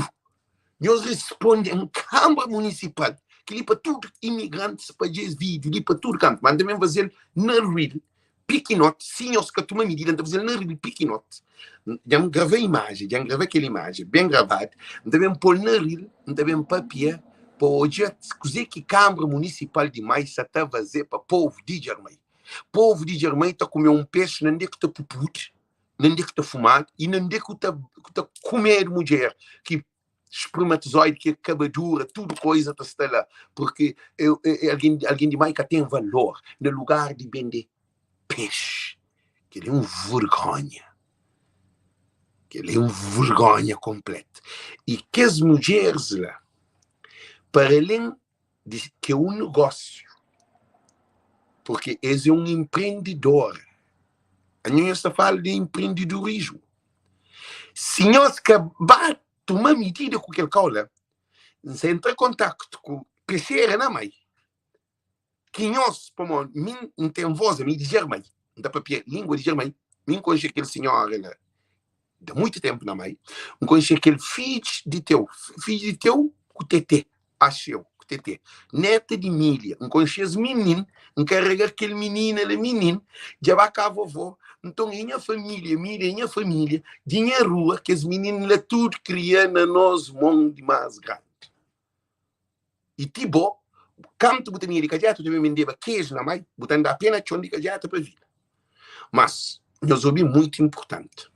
A: Nhos risponde-m Kanbra Munisipal, kel-li pa tudu imigrantis spadja es vídiu li pa tudu kantu, ma N ta ben faze-l na ril pikinoti, si nhos ka tuma midida N ta faze-l na ril pikinoti. Dja-m grava imajen, dja-m grava kel imajen ben gravadu, N ta ben pô-l na ril, N ta ben papia pa odja kuzê ki Kanbra Munisipal di Mai sa ta faze pa povu di Djarmai. Povu di Djarmai ta kume un pexi na nde ku ta pupudu, na nde ku ta fumadu i na nde ku ta ku ta kumedu mudjer ki spermatozoide ki kabadura, tudu koiza ta sta la, purki algen algen di mai ka ten valor na lugar di bende pexi. Kel-li é un vergonha. Kel-li é un vergonha konpletu. I kes mudjeris la, para alén di ki é un negósiu, purki es é un enprendidora. Anho nhos ta fala di enprendidurismu. Si nhos ka ba tuma midida ku kel kau la, N sa entra kontaktu ku pexera na mai, ki nhos, pamodi mi N ten vós, ami di Djarmai, N ta papia língua di Djarmai, mi N konxe kel sinhora la da muitu ténpu na mai, N konxe kel fidju di teu, fidju di teu ku Tetê, axu eu, ku Tetê, néta di Mília, N konxe es minin, N karega kel minina la minin, dja ba ka vovó, nton é nha família, Mília é nha família, di nha rua, kes minin la tudu kria na nos mon di más grandi. I ti bo, kantu bu ta binha di Kadjeta, bu ta ben bendeba keju na mai, bu ta anda pé na txon di Kadjeta pa vila. Mas, nhos obi muitu inpurtanti.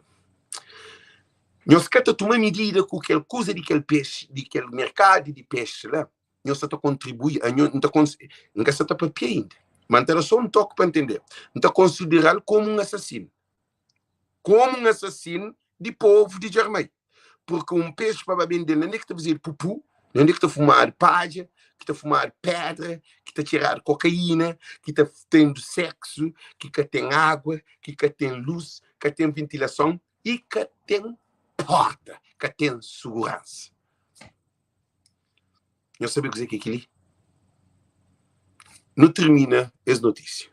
A: Nhos ka ta tuma midida ku kel kuza di kel pexi, di kel merkadu di pexi la, nhos sa ta kontribui, anho, N ta N ka sa ta papia inda, ma N ta da so un toki pa ntende. N ta konsideral komu un asasinu. Komu un asasinu di povu di Djarmai. Purki un pexi pa ba bende-l na nde ki ta fazedu pupu, na nde ki ta fumadu padja, ki ta fumadu pedra, ki ta txeradu kokaína, ki ta tendu seksu, ki ka ten agua, ki ka ten lus, ka ten ventilason i ka ten porta, ka ten suguransa. Nhos sabe kuzê ki é kel-li? Nu tirmina es notísia.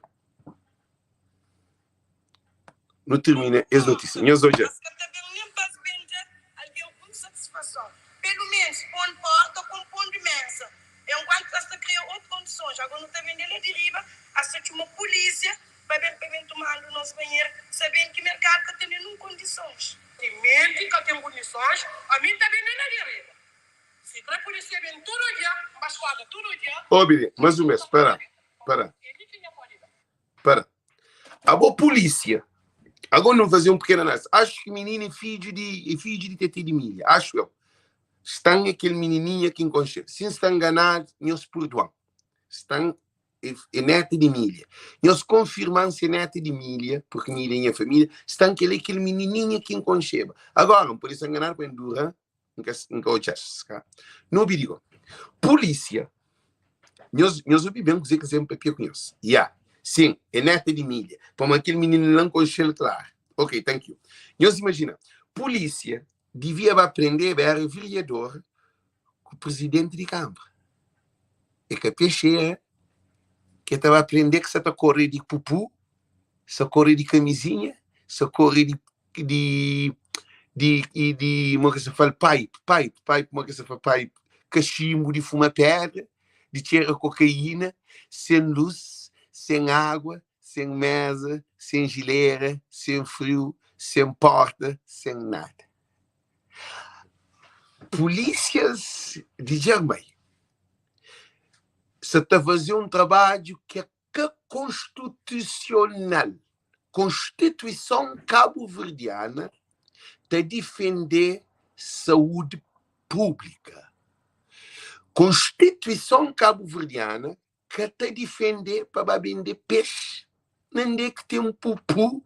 A: Nu tirmina es notísia. Nhos odja. Obi, mas un bes, para, para, para. Abo polícia, agora não fazer um pequeno análise. Acho que menino é filho de, é filho de Tete de Milha, acho eu. Estão aquele menininha que enconchei. Se está enganado, nhos perdoam. Estão. É neta di Emília. Nhos konfirma-m si é neta di Emília, purki Emília é nha família. Sta-m kel-li é kel minininha ki N konxeba. Agora, N pode sta nganadu pa N dura, N ka, N ka odja-s. Ka. Nu obi di go. Pulísia, nhos, nhos obi ben kuzê ki N sen papia ku nhos. Ya, sin, é neta di Emília. Pamodi kel mininu la N konxe-l klaru. Ok, thank you. Nhos imajina, pulísia divia ba prendeba éra vereador ku prizidenti di kanbra. É ka pexera ke ta ba prende ki sa ta kore di pupu, sa kore di kamizinha, sa kore di di di di, di mo ke sa fal pipe, pipe, pipe, mo ke sa fal pipe, kachimbu di fuma pedra, di txera kokaína, sen luz, sen água, sen meza, sen jilera, sen friu, sen porta, sen nada. Pulísias di Djarmai sa ta faze un trabadju ki é ka konstitusional. Konstituison kabuverdiana ta difende saúdi públika. Konstituison kabuverdiana ka ta difende pa ba bende pexi nande ki ten pupu,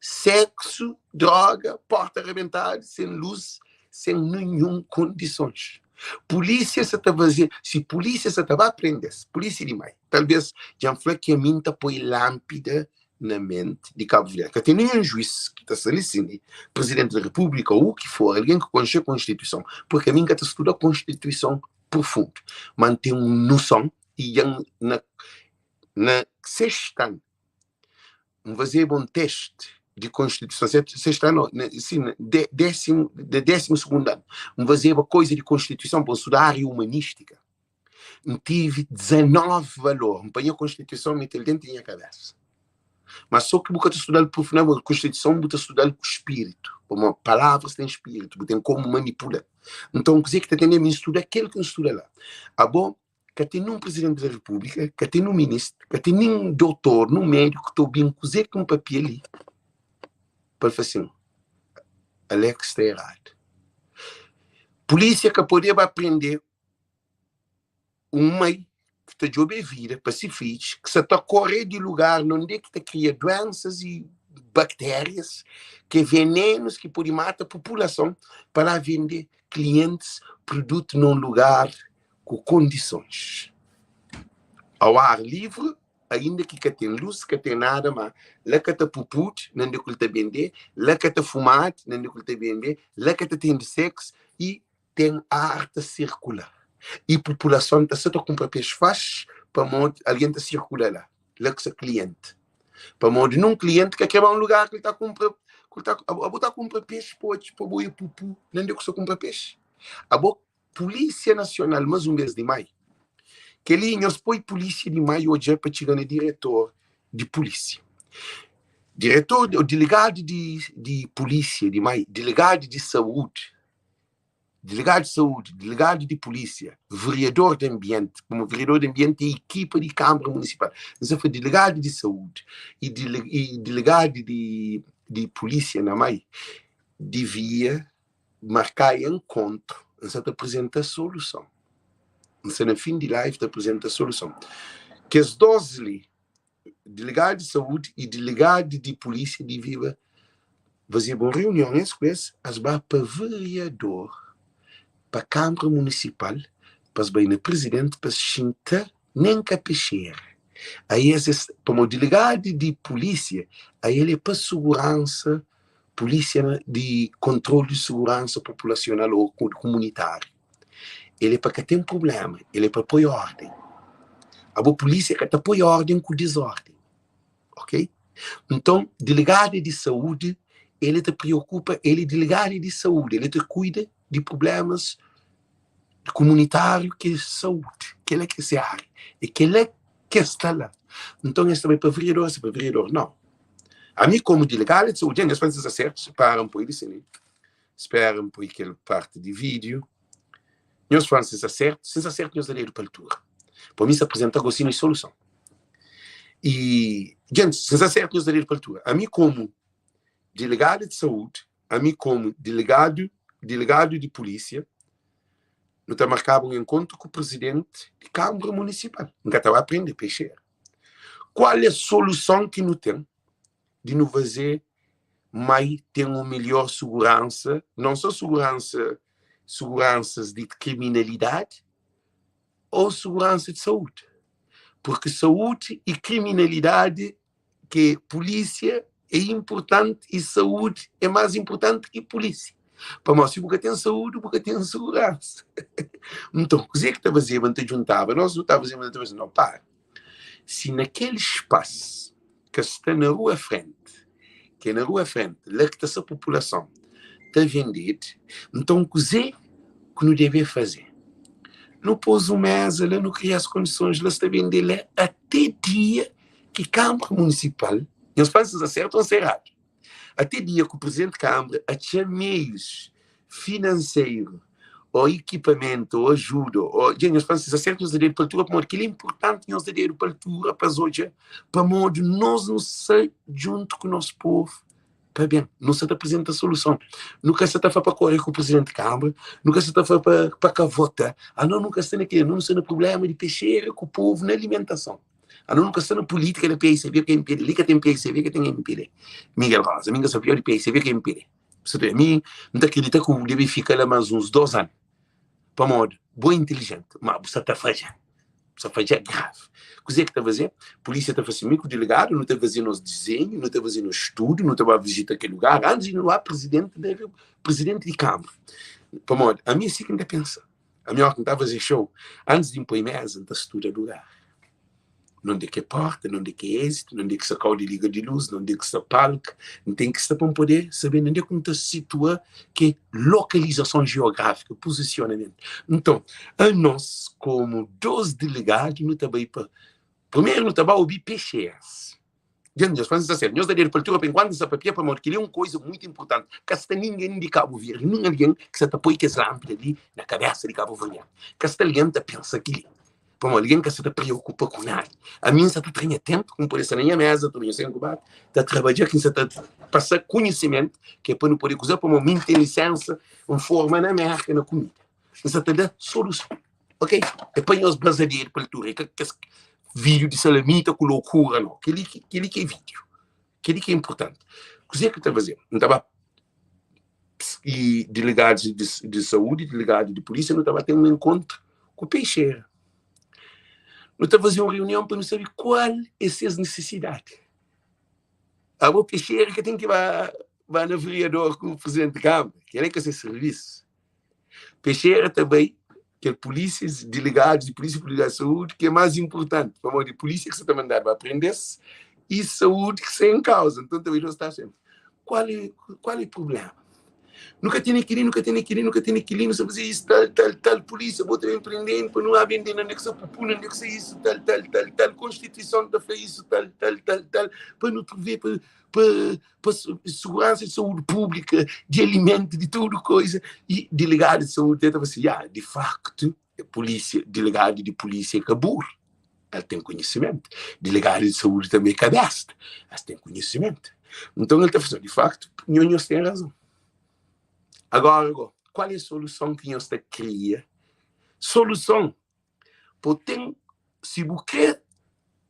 A: sexu, droga, porta rabentadu, sen luz, sen ninhun kondisons. Pulisia sa ta faze, si pulisia sa ta ba prende-s, pulisia di mai, talves dja N fla ki ami N ta poi lanpida na menti di Kabu Verdi. Ka ten ninhun juiz ki ta sta li sin di Presidenti di Republika ou u ki for, algen ki konxe konstituison, purki ami N ka ta studa konstituison profundu, ma N ten un nuson i dja N na Na sexta anu, N fazeba un testi di konstituison. Sexta anu, sin, na désimu, na désimu sugundu anu, N fazeba koiza di konstituison pa N studa ária umanístika. N tive 19 valor. N panha konstituison, N mete-l déntu di nha kabésa. Má sô ki bu ka ta studa-l profundamenti, konstituison bu ta studa-l ku spiritu, pamodi palavras ten spiritu, bu ten komu manipula-l. Nton, kuzê ki ta ten na mi, N studa kel ki N studa la. Abo, Ka ten nun Presidenti di Repúblika, ka ten nun Ministru, ka ten nin dotor, nun médiku ki ta obi-m kuzê ki N papia li pa el fla sin, Alex sta eradu. Pulísia ka podeba ba prende un mai ki ta djobe vida pa se fidjus, ki sa ta kore di lugar nonde ki ta kria duensas i baktérias, ki é venenus ki pode mata populason, pa la vende klientis produtu na un lugar ku kondisons au ar livre, ainda ki ka ten lus, ka ten nada, ma la ka ta pupud nande ku el ta bende, la ka ta fumad nande ku el ta bende, la ka ta tende seks i ten ar ta sirkula i populason ta sa ta kunpra pes faxi pamodi algen ta sirkula la, la ku sa klienti pamodi nun klienti ka kre ba un lugar ki el ta kunpra ku el ta abo ta kunpra pexi pa odja pa bo e pupu nande ku sa kunpra pexi abo Pulísia Nasional más un bês di mai. Kel-li nhos poi pulísia di mai odja pa txiga na diretor di pulísia. Diretor ô delegadu di di pulísia di mai, delegadu di saúdi, delegadu di saúdi, delegadu di pulísia, vereador di anbienti, pamodi vereador di anbienti é ekipa di kanbra munisipal. N sta fla delegadu di saúdi i i delegadu di di pulísia na mai divia marká enkontru, N sa ta aprizenta soluson. N sta na fin di live ta aprizenta soluson. Kes dos li, delegadu di saúdi i delegadu di pulísia diviba fazeba un reunion es ku es, es ba pa vereador, pa kanbra munisipal, pa es bai na prizidenti pa es xinta nen ka pexera. Aí es es, pamodi delegadu di pulísia, ael é pa suguransa Pulísia di Kontrolu di Suguransa Populasional ô Kumunitáriu. El é pa ka ten prubléma, el é pa poi órden. Abo pulísia ka ta poi órden ku dizórden, ok? Nton, delegadu di saúdi, el ta priokupa, el é delegadu di saúdi, el ta kuida di prublémas kumunitáriu ki é saúdi, kel-la ki é se ária, é kel-la ki es sta la. Nton, es ta bai pa vereador, es ta fla vereador, nau, ami komu delegadu di saúdi, dja nhos fla si sta sertu, para N poi li si spera N poi kel parti di vídiu, nhos fla si sta sertu, si sta sertu nhos da dedu pa altura, pa mi sta aprizenta gosi mi soluson. I, dja, si sta sertu nhos da dedu pa altura, ami komu delegadu di saúdi, Ami komu delegadu delegadu di pulísia, nu ta markaba un enkontru ku prizidenti di kanbra munisipal. N ka ta ba prende pexera. Kual é soluson ki nu ten di nu faze mai ten un melhor suguransa, non só suguransa, suguransas di kriminalidadi ou suguransa di saúdi? Porque saúdi e kriminalidadi ke pulísia é inpurtanti i saúdi é más inpurtanti ki pulísia. Pamodi si bu ka ten saúdi, bu ka ten suguransa. Nton, kuzê ki ta fazeba? N ta djuntaba nos, nu ta fazeba, nu ta fazeba, no, para. Si na kel spas ka sta na rua frenti, ki é na rua frenti, la ki ta sta populason ta vended, nton kuzê ku nu debe faze? Nu pôs un meza la, nu kria as kondisons la, sta bende la ate dia ki Kanbra Munisipal, nhos fla si nsa sertu o nsa eradu, ate dia ku Prizidenti Kanbra atxa meius finanseru o ikipamentu o ajuda o, dja nhos fla si nsa sertu nhos da dedu pa altura pamodi kel-li é inpurtanti nhos da dedu pa altura pa es odja pamodi nos nu sa djuntu ku nos povu Pa ben, nu sa ta aprizenta soluson. Nu ka sa ta fla pa kore ku prizidenti di kanbra, nu ka sa ta fla pa pa ka vota. Anos nu ka sta na kel, anos nu sta na prublema di pexera ku povu na alimentason. Anos nu ka sta na pulitika di PICB ku MPD. Li ka ten PICB, ka ten MPD. Miguel Rosa, mi N ka sta pior di PICB ku MPD. Bu sa ta mi N ta kridita ku bu debe fika la mas uns dos anu. Pamodi bo é inteligenti, ma bu sa ta fadja. Bu sa fadja gravi. Kuzê ki ta faze? Polísia ta fase mi ku delegadu, nu ta faze nos dizenhu, nu ta faze nos studu, nu ta ba vizita kel lugar antis di nu ba prizidenti da prizidenti di kanbra. Pamodi ami é si ki N ta pensa. Ami óki N ta faze xou, antis di N poi meza, N ta studa lugar. Nonde ke porta, nonde ke exit, nonde ki sta kau di liga di luz, nonde ki sta palk, N ten ki sta pa N pode sabe nonde ku N ta situa ke lokalizason jeografika, puzisionamentu. Nton, anos komu dos delegadu nu ta bai pa, primeru nu ta ba obi pexeras. Dja nhos fla, N sta sertu. Nhos da dedu pa altura pa enkuantu N sta papia, pamodi kel-li é un koiza mutu inpurtanti. Ka sta ningen di Kabu Verdi, nin algen ki sta ta poi kes lanpida li na kabesa di kabuverdianu. Ka sta algen ta pensa kel-li. Pamodi algen ka sa ta preokupa ku nada. Ami N sa ta tra nha ténpu ku N pode sta na nha méza tudu nha sen ku bate, ta trabadja ki N sa ta pasa konhisimentu ki é pa nu pode kuza pamodi mi N ten lisénsa, N forma na Mérka na kumida. N sa ta da soluson, ok? É pa nhos bazaderu pa altura, é ka kes vídiu di salamita ku lokura nau. Kel-li kel-li ki é vídiu, kel-li ki é inpurtanti. Kuzê ki ta faze? N ta ba i delegadus di saúdi, delegadu di pulísia, nu ta ba ten un enkontru ku Peixera. Nu ta faze un reunion pa nu sabe kual é ses nisisidadi. Abo Peixera ka ten ki ba ba na vereador ku presidenti di kanbra, kel-la é ka se sirvisu. Peixera ta bai kel pulísias, delegadus di pulísia ku delegadu di saúdi ki é más inpurtanti, pamodi pulísia ki sa ta mandadu ba prende-s i saúdi ki sta en kauza. Nton ta bai nos ta sempre kual é kual é prublema? Nu ka tene kili, nu ka tene kili, nu ka tene kili, nu sta faze isu, tal, tal, tal, pulísia bo ta ben prende-nu pa nu ba bende na nde ki sta pupu, na nde ki sta isu, tal, tal, tal, tal, konstituison ta fla isu, tal, tal, tal, tal, pa nu pruvê pa pa pa seguransa di saúdi públika, di alimentu, di tudu koiza. I delegadu di saúdi tenta fla si, ya, di faktu, polísia, delegadu di polísia é ka buru, el ten konhisimentu. Delegadu di saúdi tanbe é ka besta, es ten konhisimentu. Nton el ta fla si, di faktu, nho nhos ten razon. Agora go, kual é soluson ki nhos ta kria? Soluson Po ten, si bu kre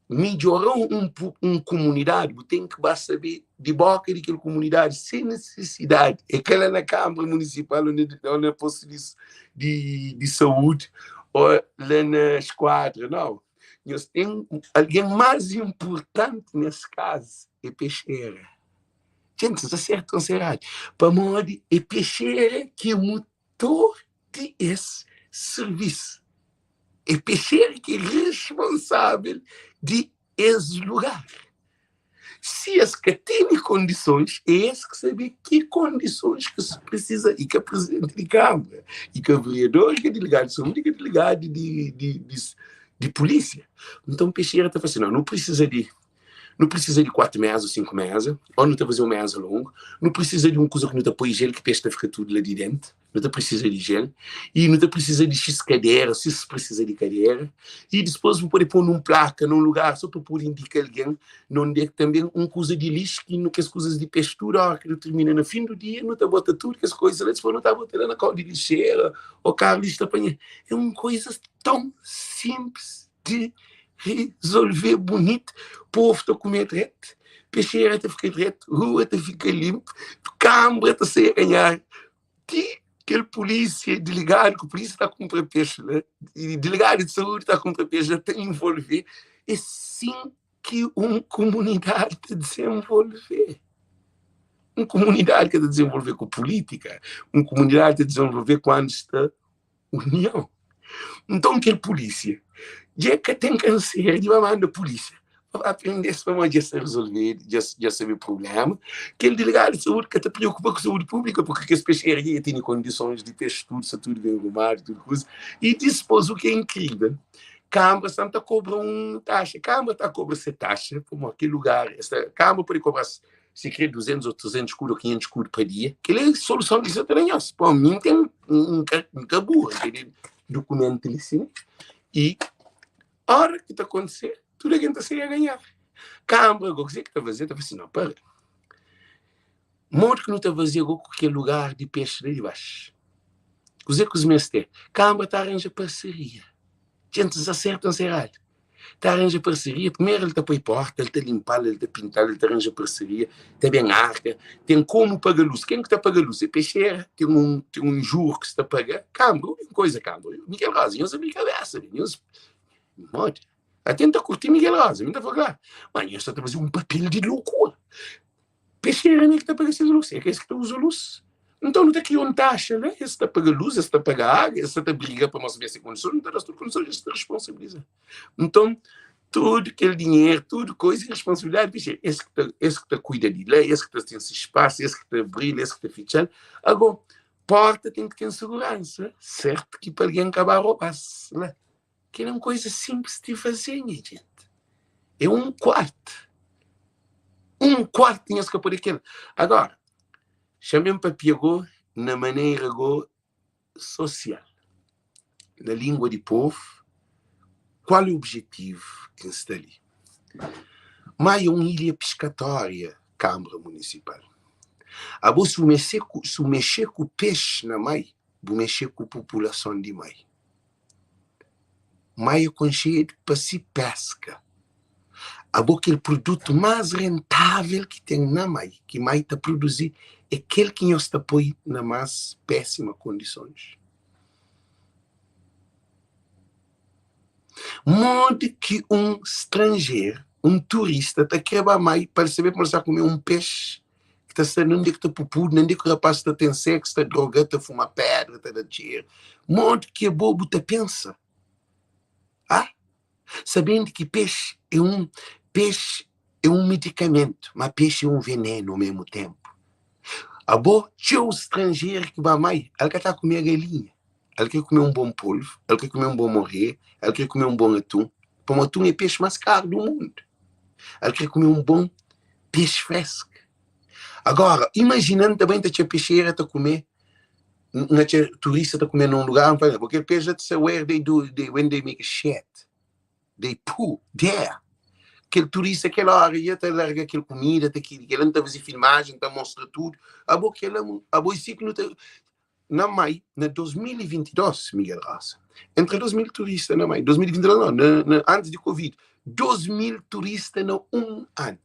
A: midjora un un kumunidadi, bu ten ki ba sabe di boka di kel kumunidadi se nisisidadi. É ka la na kanbra munisipal o na postu di di di saúdi o la na skuadra, nau. Nhos ten algen más inpurtanti nes kazu é pexera. Djenti, nsa sertu o nsa eradu? Pamodi é pexera ki é mutor di es sirvis. É pexera ki é responsável di es lugar. Si es ka tene kondisons, é es ki sabe ki kondisons ki se presiza. I ka prizidenti di kanbra, i ka vereador, i ka delegadu di saúdi, i ka delegadu di, di, di, di pulísia. Nton pexera ta fla si, nau, nu presiza di Nu prisiza di 4 meza ou 5 meza, ou nu ta faze un meza longu. Nu prisiza di un kuza ki nu ta poi jel ki pexi ta fika tudu la di dentu. Nu ta prisiza di jel. I nu ta prisiza di xis kadera, si es prisiza di kadera. I dispôs bu pode pô nun plaka, nun lugar, so pa pode indika algen na undi é ki tanbe un kuza di lixu ki nu kes kuzas di pexi tudu óra ki nu tirmina na fin du dia nu ta bota tudu kes koiza la, dispôs nu ta bota la na kau di lixera ô karu lixu ta panha. É un koiza tãu sinplis di. Resolve bonito, povo ta kume dreto, pexera ta fika dreto, rua ta fika limpo, kambra ta sai a ganhar. Ti kel polícia, delegado, ku polícia ta kumpra peixe la, e delegado de saúde ta kumpra peixe la, ta envolve. É sim ki un komunidade ta desenvolve. Un komunidade ka ta desenvolve ku política, un komunidade ta desenvolve quando sta union. Nton kel pulísia dja ka ten kansera di ba manda pulísia pa ba prende-s pamodi dja sta rezolvedu, dja sabe prubléma. Kel delegadu di saúdi ka ta preokupa ku saúdi públika purki kes pexera dja tene kondisons di pexi tudu, sta tudu ben rumadu, tudu kuza. I dispôs, u ki é inkrível, kanbra sta ta kobra un taxa, kanbra ta kobra se taxa pamodi kel lugar, kanbra pode kobra-s Si kre 200 ou 300 skudu ou 500 skudu pa dia, kel é soluson ki sa ta da nhos. Pô, mi N ten, N ka, N ka burra, N tene dukumentu li sin. I ora ki ta kontise, tudu algen ta sai a ganhar. Kanbra go, kuzê ki ta faze? Ta fla si, no, para. Modi ki nu ta faze go ku kel lugar di pexi la di baxu? Kuzê ku es meste? Kanbra ta aranja parseria. Djentis aserta nseradu. Ta aranja parseria, primeru el ta poi porta, el ta linpal, el ta pintal, el ta aranja parseria, ta ben arka, ten komu paga lus. Ken ki ta paga lus? É pexera, ten un, ten un juru ki sta paga kanbra, un koisa kanbra. Miguel Rosa, nhos abri kabesa, nhos modi? Ate N ta kurti Miguel Rosa, mi ta fla kla, ma nhos sta ta faze un papel di lokura. Pexera mi ki ta paga ses lus, é ka es ki ta uza lus. Nton nu ta kria un taxa la, es ta paga lus, es ta paga agu, es sa ta briga pa mos meste kondison, nu ta da-s tudu kondison, es ta responsabiliza. Nton, tudu kel dinheru, tudu koisa é responsabilidadi di pexera. Es ki ta, es ki ta kuida di la, es ki ta ten se spasu, es ki ta abril, es ki ta fitxal. Ago, porta ten ki ten seguransa, sertu ki pa algen ka ba roba-s la. Kel é un koisa sinplis di faze, nha jenti. É un kuartu. Un kuartu nhos ka pode kel. Agora, xa-m papia go na manera go sosial, na lingua di povu, kual é objetivu ki N sta li? Má é un ilha piskatória, Kanbra Munisipal. Abo si bu mexe ku, si bu mexe ku pexi na mai, bu mexe ku populason di mai. Má é konxedu pa si péska. Abo kel produtu más rentável ki ten na mai, ki mai ta produzi, é kel ki nhos ta poi na más pésima kondisons. Modi ki un stranjeru, un turista ta kre ba mai pa el sabe ma el sta kume un pexi ki ta sta nunde ki ta pupudu, nunde ki rapaz ta ten sexo, ta droga, ta fuma pedra, ta da txeru. Modi ki abo bu ta pensa? Ah? Sabendo ki pexi é un pexi é un medikamentu, ma pexi é un venenu ao mesmu tenpu. Abo, txeu stranjeru ki ba mai, el ka ta kume galinha, el kre kume un bon polvu, el kre kume un bon morê, el kre kume un bon atun, pamodi atun é pexi más karu du mundu. El kre kume un bon pexi fresku. Agora, imajina N ta bai N ta txia pexera ta kume, N atxa turista ta kume na un lugar, N fala, bo kel pexi la ta sa where they do, they, when they make a shit, they poo there. Kel turista kel ora ia ta larga kel kumida, ta kili kel la, N ta faze filmajen, N ta mostra tudu. Abo kel la, abo i si ki nu ta. Na mai, na 2022, Miguel Rosa, entra 2 mil turista na mai, 2022 não, na, na, antes de Covid, 2 mil turista na un ano.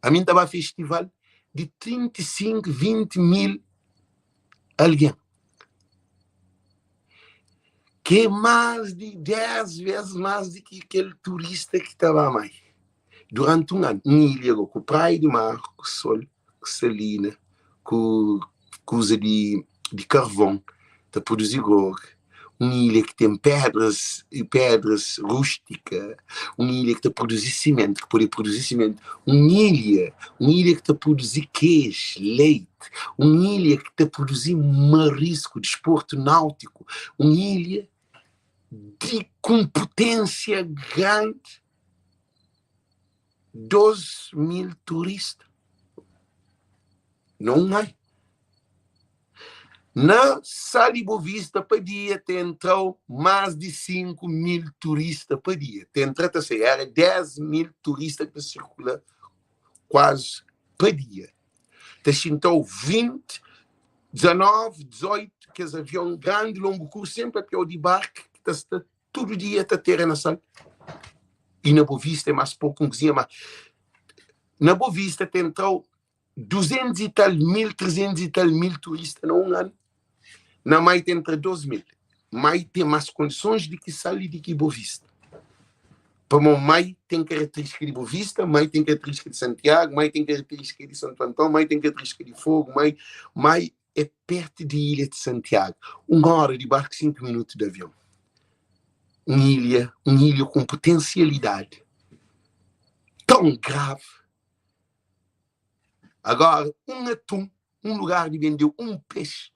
A: A mim tava festival de 35, 20 mil alguém. Que é mais de 10 vezes mais do que aquele turista que estava mais. Durante um ano, um ilha com praia de mar, com sol, ku salina, ku kuza di di karvon ta produzi grogu, un ilha ki ten pedras i pedras rústika, un ilha ki ta produzi simentu, ki pode produzi simentu, un ilha, un ilha ki ta produzi keju, leiti, un ilha ki ta produzi marisku, disportu náutiku, un ilha di ku un puténsia grandi. 2 mil turista na un anu. Na Sal di Bovista pa dia ta entrau más di 5 mil turista pa dia. Ta entra ta sai. Era 10 mil turista ki ta sirkula kuazi pa dia. Ta xintau 20, 19, 18 kes avion grandi longu kursu senpri apiau di barku ki ta sta. Tudu dia ta tera na Sal i na Bovista é más poku, un kuzinha más. Na Bovista ta entra-u 200 i tal mil, 300 i tal mil turista na un anu. Na Mai ta entra 2 mil. Mai ten más kondisons di ki Sal i di ki Bovista. Pamodi Mai ten karakterístika di Bovista, Mai ten karakterístika di Santiagu, Mai ten karakterístika di Santu Anton, Mai ten karakterístika di Fogu, Mai, Mai é pertu di ilha di Santiagu, un óra di barku, 5 minutu di avion. Un ilha, un ilha ku un potensialidadi tãu gravi. Agora, un atun, un lugar di bende un pexi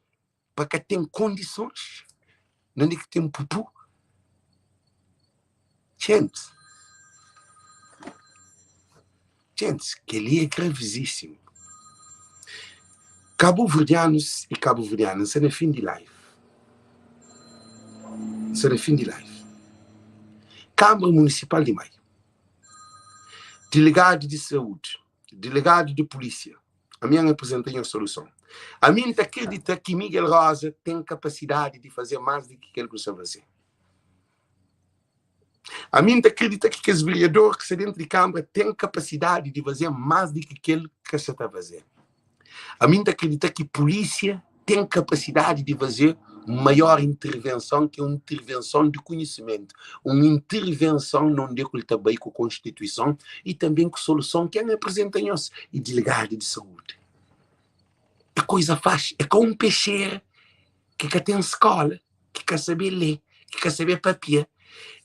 A: pa ka ten kondisons, na undi ki ten pupu. Djentis, djentis, kel-li é gravizísimu. Kabuverdianus i kabuverdianas, N sta na fin di live, N sta na fin di live. Kâmara Munisipal di Maio, Delegadu di Saúdi, Delegadu di Pulísia, ami N aprizenta nha soluson. Ami N ta kridita ki Miguel Rosa ten kapasidadi di faze más di ki kel ki nu sta faze. Ami N ta kridita ki kes vereador ki sta dentu di Kâmara ten kapasidadi di faze más di ki kel ki es sa ta faze. Ami N ta kridita ki pulísia ten kapasidadi di faze maior intervenson ki é un intervenson di konhisimentu, un intervenson na undi ku el ta bai ku konstituison i tanbe ku soluson ki N aprizenta nhos i delegadu di saúdi. É koza faxi, é ka un pexera ki ka ten skola, ki ka sabe lé, ki ka sabe papia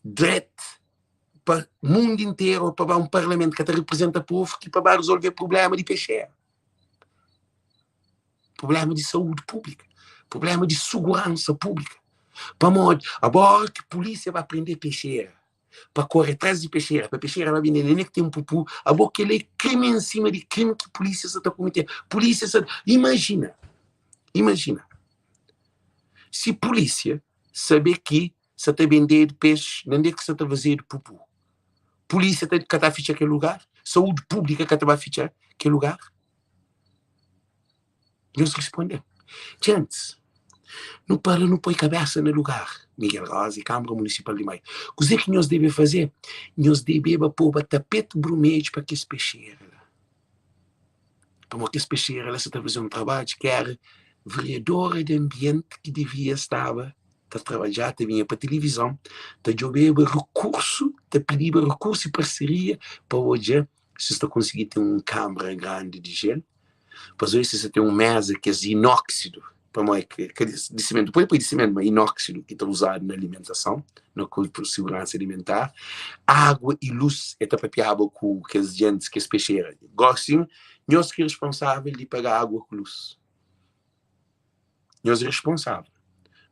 A: dret pa mundu interu pa ba un parlamentu ka ta riprizenta povu ki pa ba rizolve prublema di pexera. Prublema di saúdi públika, prublema di suguransa públika. Pamodi agora ki pulísia ba prende pexera, pa kore tras di pexera, pa pexera ba bende nene ki ten pupu, abo kel-la é krimi en sima di krimi ki pulísia sa ta kumete. Pulísia sa, imajina, imajina si pulísia sabe ki sa ta bendedu pexi nande ki sa ta fazedu pupu, pulísia ta ka ta fitxa kel lugar? Saúdi públika ka ta ba fitxa kel lugar? Nhos responde-m, Djentis, nu para nu poi kabésa na lugar. Miguel Rosa i Kánmara Munisipal di Maio, Kuzê ki nhos debe faze? Nhos debeba poba tapeti brumedju pa kes pexera la. Pamodi kes pexera la sa ta faze un trabadju ki éra vereadora di anbienti ki devia staba ta trabadja, ta binha pa tilivizon, ta djobeba rekursu, ta pidiba rekursu i parseria pa odja si es ta konsigi ten un kanbra grandi di jel, pa es odja si es ta ten un meza kes inóksidu, pamodi ke di simentu, pode poi di simentu, ma inóksidu ki ta uzadu na alimentason, na seguransa alimentar, água i lus, e ta papiaba ku kes jentis, kes pexera. Gosi, nhos ki responsável di paga água ku lus. Nhos é responsável.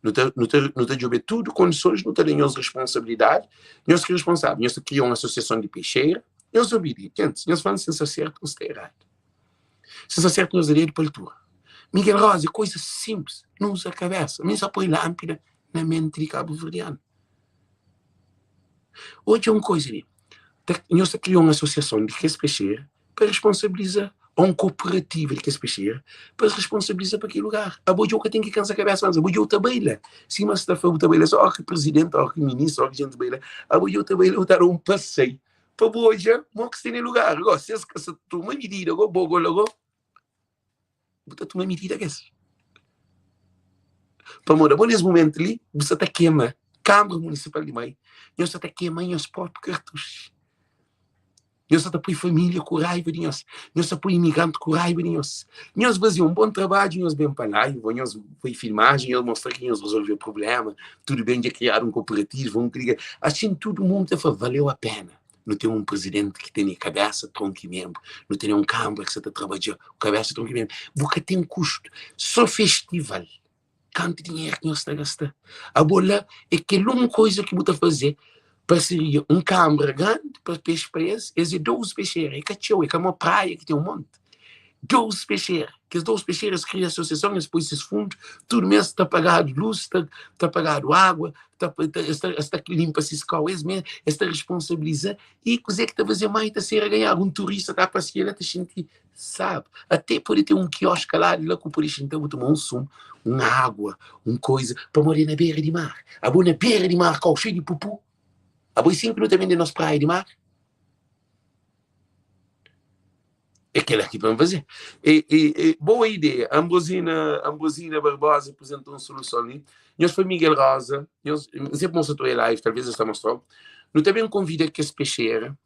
A: Nu ta, nu ta, nu ta djobe tudu kondisons, nu ta da nhos responsabilidadi. Nhos ki responsável. Nhos ta kria un asosiason di pexeira. Nhos obidi. Gentis, nhos fla-m si N sta sertu o N sta eradu. Si N sta sertu, nhos da dedu pa altura. Miguel Rosa, é koisa sinplis. Nu uza kabesa. Mi N sa poi lanpida na menti di kabuverdianu. Odja un koisa li. Ta, nhos ta kria un asosiason di kes pexera pa responsabiliza ou un kooperativa di kes pexera pa es responsabiliza pa kel lugar. Abo dja bu ka ten ki kansa kabesa mas, abo dja bu ta bai la. Sima sta fla bu ta bai la, so óki prizidenti, óki ministru, óki jenti bai la, abo dja bu ta bai la, bu ta da un pasei pa bu odja mo ki sta ne lugar. Gosi, si es ka sa toma midida go, bo go la go, bu ta toma midida kes. Pamodi abo nes mumentu li, bu sa ta kema Kâmara Munisipal di Mai, nhos sa ta kema nhos própi kartuxu. Nhos sa ta poi família ku raiva di nhos. Nhos sa poi imigranti ku raiva di nhos. Nhos faze un bon trabadju, nhos ben pa la, nhos fai filmajen, nhos mostra ki nhos rezolve prubléma, tudu ben, dja kriadu un kooperativa, un kliga. Asin tudu mundu ta fla, valeu a pena. Nu ten un prizidenti ki tene kabésa, tronku i menbru. Nu tene un kanbra ki sa ta trabadja ku kabésa, tronku i menbru. Bu ka ten kustu. So festival. Kantu dinheru ki nhos ta gasta? Abo la é kel un koisa ki bu ta faze parseria un kanbra grandi pa pexi pa es, es é 12 pexera, é ka txeu, é ka mo praia ki ten un monti. 12 pexera. Kes 12 pexera es kria asosiason, es poi ses fundu, tudu mês ta pagadu lus, ta, ta pagadu água, ta, ta, es, ta, es ta limpa ses kau es mês, es ta responsabiliza i kuzê ki ta faze mai ta ser a ganhar. Un turista ta pasia la ta xinti sabe. Até pode ter un kioska lá di la ku pode xinta bu toma un sumu, un água, un koisa, pamodi é na bera di mar. Abo na bera di mar, kau xeiu di pupu. Abo é sin ki nu ta bende nos praia di mar? É kel-la ki pa N faze. E, e, e, boa ideia. Ambrosina, Ambrosina Barbosa apresenta un soluson li. Nhos pa Miguel Rosa, nhos, N sempre mostra tu live, talvez es ta mostrau. Nu ta ben konvida kes pexera.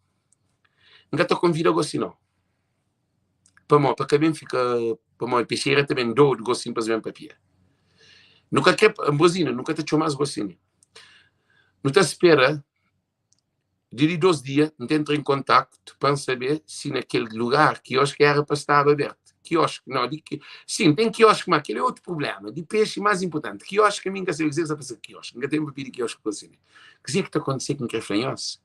A: N ka ta konvida gosi não. Pamó, pa ka ben fika, pamó pexera ta ben dodu gosi pa es ben papia. Nu ka kre, Ambrosina, nu ka ta txoma-s gosi li. Nu ta spera Di li dos dia, N ta entra en kontaktu pa N sabe si na kel lugar kioski éra pa staba abertu. Kioski, nau, di ki, sin, ten kioski, má kel é otu prubléma. Di pexi, más inpurtanti. Kioski, ami N ka sabe kuzê ki sta pasa ku kioski. N ka ten pa pidi kioski pa si. Kuzê ki ta kontise ki N kre fla nhos?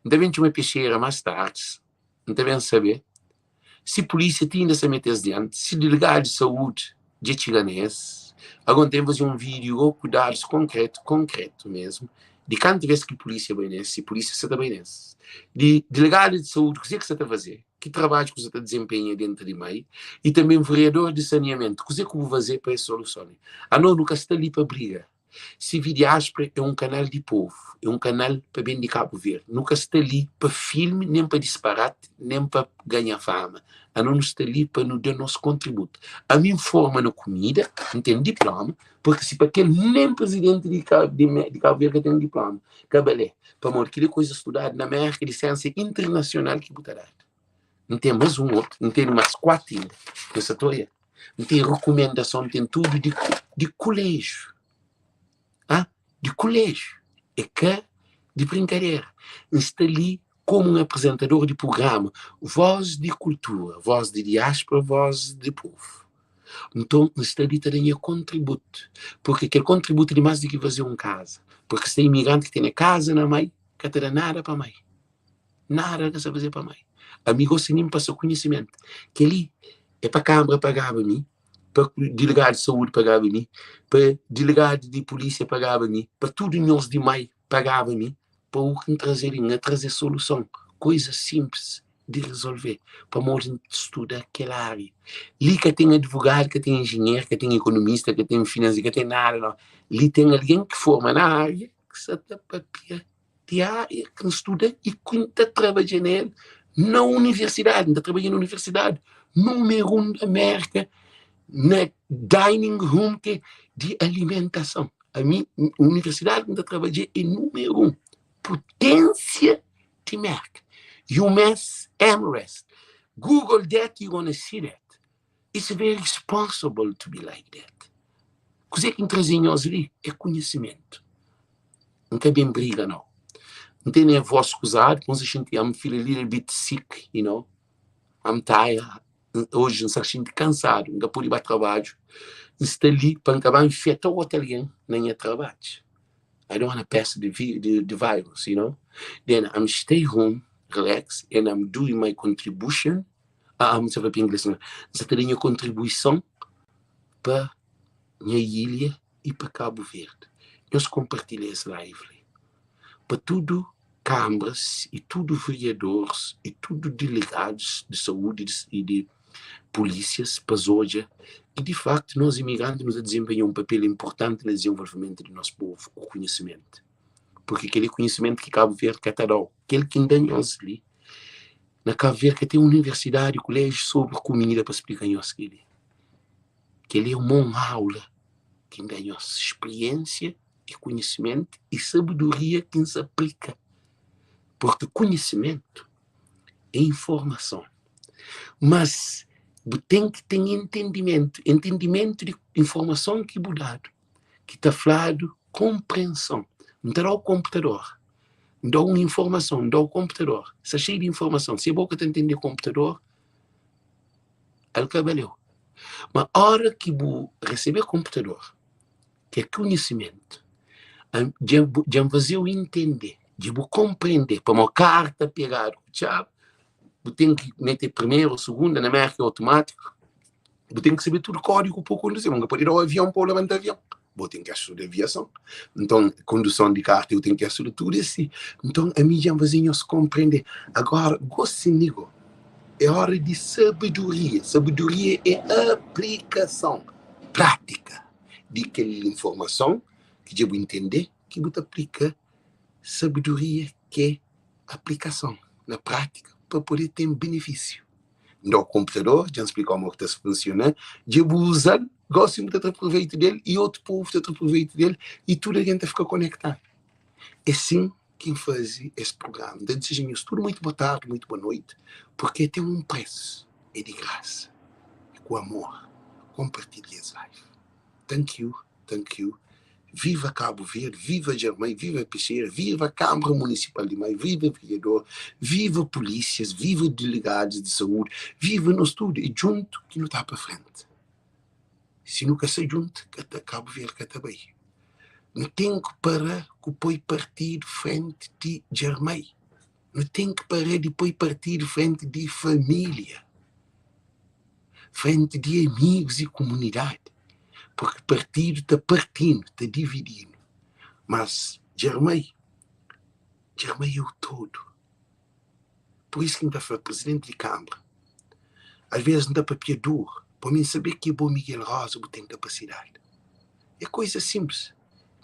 A: N ta ben txoma pexera más tardi, N ta ben sabe Si pulísia ti inda sa mete-s dianti, si delegadu di saúdi dja txiga na es. Ago N ten faze un vídiu go ku dadus konkretu, konkretu mesmu, di kantu bes ki pulísia bai nes, si pulísia sa ta bai nes, di delegadu di saúdi kuzê ki sa ta faze, ki trabadju ku sa ta dizenpenha dentu di mai, i tanben vereador di saniamentu, kuzê ku bu faze pa es soluson li. Anos nu ka sta li pa briga. CV Diáspora é un kanal di povu, é un kanal pa ben di Kabu Verdi. Nu ka sta li pa filme, nen pa disparate, nen pa ganha fama. Ano nu sta li pa nu da nos kontributu. Ami N forma na kumida, N ten diploma, purki si pa kel nen prizidenti di di Kabu Verdi ka ten diploma, ka bale. Pamodi kel-li é koza studadu na Mérka, lisénsa internasional ki bu ta dadu. N ten más un otu, N ten más kuatu inda, N sa ta oia. N ten rekumendason, N ten tudu di di kuléjiu. Ah, di kuléjiu. É ka di brinkadera. N sta li komu un aprezentador di prugrama Voz di Kultura, Voz di Diáspora, Voz di Povu. Nton, N sta li ta da nha kontributu, purki kel kontributu li más di ki faze un kaza, purki si ten imigranti ki tene kaza na mai, ka ta da nada pa mai. Nada ka sa faze pa mai. Ami gosi nin pasa kunhisimentu. Keli é pa kanbra pagaba mi, pa diligadu di saúdi pagaba mi, pa diligadu di pulísia pagaba mi, pa tudu nhos di mai pagaba mi, pa u ki N traze li. N traze soluson, koisa sinplis di rizolve, pamodi N studa kel ária. Li ka ten advogadu, ka ten enjenheru, ka ten ekonomista, ka ten finansier, ka ten nada, nau. Li ten algen ki forma na ária ki sa ta papia di ária ki N studa i ku N ta trabadja na el na universidadi. N ta trabadja na universidadi númeru un di Amérika na dining room ki é di alimentason. Ami, universidadi ki N ta trabadja é númeru un, puténsia di Mérka. UMass Amherst. Google that, you gonna see that. It's very responsible to be like that. Kuzê ki N traze nhos li é konhisimentu. N ka ben briga nau. N tene vós kuzadu, ku N sa xinti I'm feel a little bit sick, you know. I'm tired. Oji N sa xinti kansadu, N ka pode ba trabadju. N sta li pa N ka ba nfeta otu algen na nha trabadju. I don't wanna pass the, the, the virus, you know. Then I'm stay home, relax, and I'm doing my contribution Ah, N sa papia ingles N sa ta da nha kontribuison pa nha ilha i pa Kabu Verdi. Nhos konpartilha es live li pa tudu kanbras i tudu veriadoris i tudu delegadus di saúdi i di pulísias pa es odja ki di faktu nos imigranti nu ta dizenpenha un papel inpurtanti na dizenvolvimentu di nos povu ku konhisimentu. Purki kel-li é konhisimentu ki Kabu Verdi ka ta da-u. Kel ki N da nhos li Na Kabu Verdi ka ten universidadi, kuléjiu sobri kumida pa splika nhos kel-li. Kel-li é uma un aula ki N da nhos spriénsia i konhisimentu i sabedoria ki N sa aplika. Purki konhisimentu é informason, mas bu ten ki ten entendimentu, entendimentu di informason ki bu dadu, ki ta fladu konprenson. N ta da-u konputador, N da-u un informason, N da-u konputador, sta xeiu di informason, si bo ka ta ntende konputador, el ka baleu. Ma ora ki bu resebe konputador, ki é konhisimentu, dja N faze-u intende, dja bu konprende, pamodi karta pegadu ku txabi. Bu ten ki mete primeru ou segunda, na Merka é otomátiku. Bu ten ki sabe tudu kódigu pa bu konduzi. Bu ka pode da-u avion pa bu labanta avion. Bu ten ki studa aviason. Nton, konduson di karta, bu ten ki studa tudu esi. Nton, ami dja N faze nhos konprende. Agora, gosi mi go, é ora di sabedoria. Sabedoria é aplikason prátika di kel informason ki dja bu intende, ki bu ta aplika sabedoria ki é aplikason na prátika pa pode ten benefísiu. N da-u konputador, dja N splika-u mo ki ta funsiona, dja bu uza-l, gósi bu ta tra proveitu del i otu povu ta tra proveitu del i tudu algen ta fika konektadu. É sin ki N faze es prugrama. N ta dizeja nhos tudu muitu boa tardi, muitu boa noiti, purkê ten un presu, é di grasa, é ku amor. Konpartilha es live. Thank you, thank you. Viva Cabo Verde, viva Djarmai, viva Pexera, viva Câmara Municipal de Maio, viva vereador, viva polícias, viva delegados de saúde, viva nos tudo. É junto que nu tá pa frente. Se nu ka sta junto, ka ta, Cabo Verde ka ta bai. Nu ten ku para ku poi partido frente di Djarmai. Nu ten ki para di poi partido frente di família. Frenti di amigus i kumunidadi, purki partidu ta parti-nu, ta dividi-nu. Mas Djarmai, Djarmai é o todo. Pur isu ki N ta fla Prizidenti di Kanbra, alvês N ta papia duru, pa mi N sabe ki bo Miguel Rosa bu ten kapasidadi. É koiza sinplis.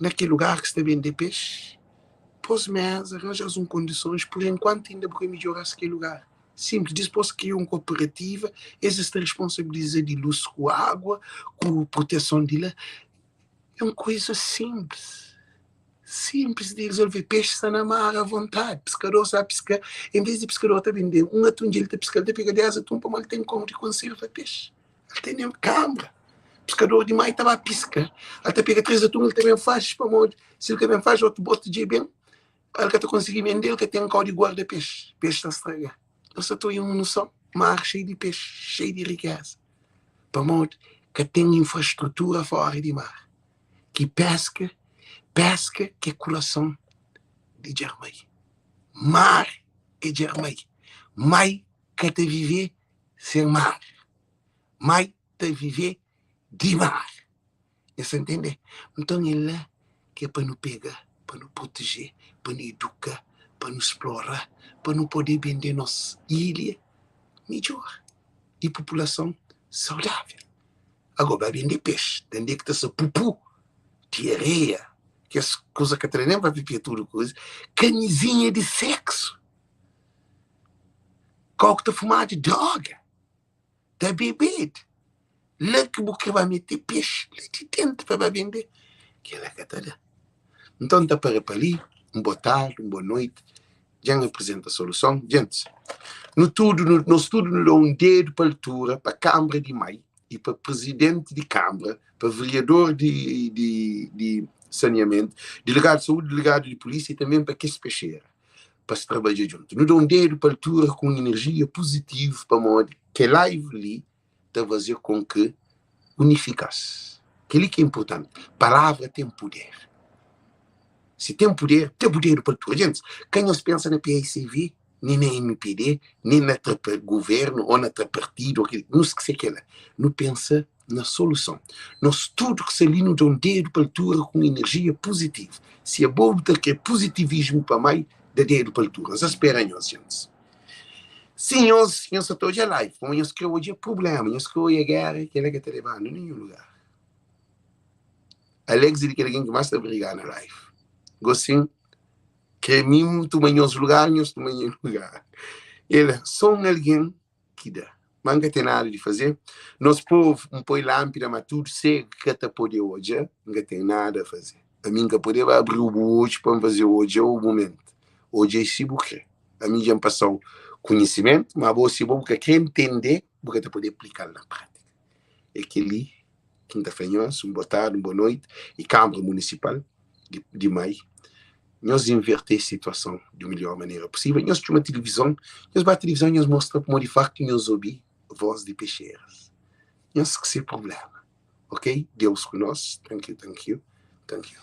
A: Na kel lugar ki sta bende pexi, pô-s meza, ranja-s un kondisons, pur enkuantu inda bu ka midjora-s kel lugar. Simples, dispos kria un koperativa, es es ta responsabiliza di lus ku agua, ku proteson di la. É un kuiza simples, simples di resolve. Pexi sta na mar a vontadi, piskador sabe piska. En vez di piskador ta bende un atun dja el ta piska, el ta pega 10 atun pamodi el ten komu di konserva pexi. El tene kanbra. Piskador di mai ta ba piska, el ta pega 3 atun, el ta ben faxi pamodi si el ka ben faxi otu boti dja ben. El ka ta konsigi bende, el ka ten kau di guarda pexi, pexi ta straga. Nhos ta toia un noson, mar xeiu di pexi, xeiu di rikeza, pamodi ka ten infrastrutura fora di mar ki peska, peska ki é kurason di Djarmai. Mar é Djarmai, mai ka ta vive sen mar, mai ta vive di mar. Nhos ta ntende? Nton é la ki é pa nu pega, pa nu proteje, pa nu eduka, pa nu splora, pa nu pode bende nos ilha midjor i populason saudavel. Ago, ba bende pexi, tande ki ta sa pupu, diareia, kes kuza ka ta da nen pa pipia tudu kuza, kamizinha di seksu, kau ki ta fumadu droga. Ta bebed la ki bu kre ba mete pexi la di dentu pa ba bende kela ka ta da. Nton ta para pa li, un bo tardi, un bo noiti, dja N aprizenta soluson. Djentis, nu tudu, nos tudu nu da un dedu pa altura pa kanbra di mai i pa prizidenti di kanbra, pa veriador di di di saneamentu, delegadu di saúdi, delegadu di pulisia i tanben pa kes pexera. pa es trabadja djuntu. Nu da un dedu pa altura ku un inerjia puzitivu pamodi kel live li ta faze kon ki unifikas. Kel-li ki é inpurtanti. Palavra ten puder. Si ten puder, ten puder pa altura. Gentis, ka nhos pensa na paicv, nen na mpd, nen na tra guvernu ô na tra partidu. Nu skese kel-la. Nu pensa na soluson. Nos tudu ki sta li nu da un dedu pa altura ku un inerjia puzitivu. Si abo bu ta kre puzitivismu pa mai, da dedu pa altura. N sta spera nhos, gentis. Si nhos, nhos sa ta odja live, pamodi nhos kre odja prublema, nhos kre odja gera, kela ka ta leba-nu ninhun lugar. Alex é di kel algen ki más ta briga na live. Gosin, kre mi N tuma nhos lugar, nhos tuma nha lugar. El é so un algen ki da. Ma N ka ten nada di faze. Nos povu, N poi lanpida ma tudu segu ka ta pode odja, N ka ten nada faze. Ami N ka pode ba abriu bu odju pa N faze-u odja o mumentu. Odja i si bu kre. Ami dja N pasa-u kunhisimentu, ma abo si bo bu ka kre ntende, bu ka ta pode aplika-l na pratika. É kel-li ki N ta fla nhos, un botardi, un bonoiti i Kanbra Munisipal di Mai. Nhos invertê situason di melhor manera pusível. Nhos txoma tilivizon, nhos ba tilivizon nhos mostra pamodi faktu nhos obi voz di pexeras. Nhos skse prublema, ok? Deus ku nos. Thank you, thank you, thank you.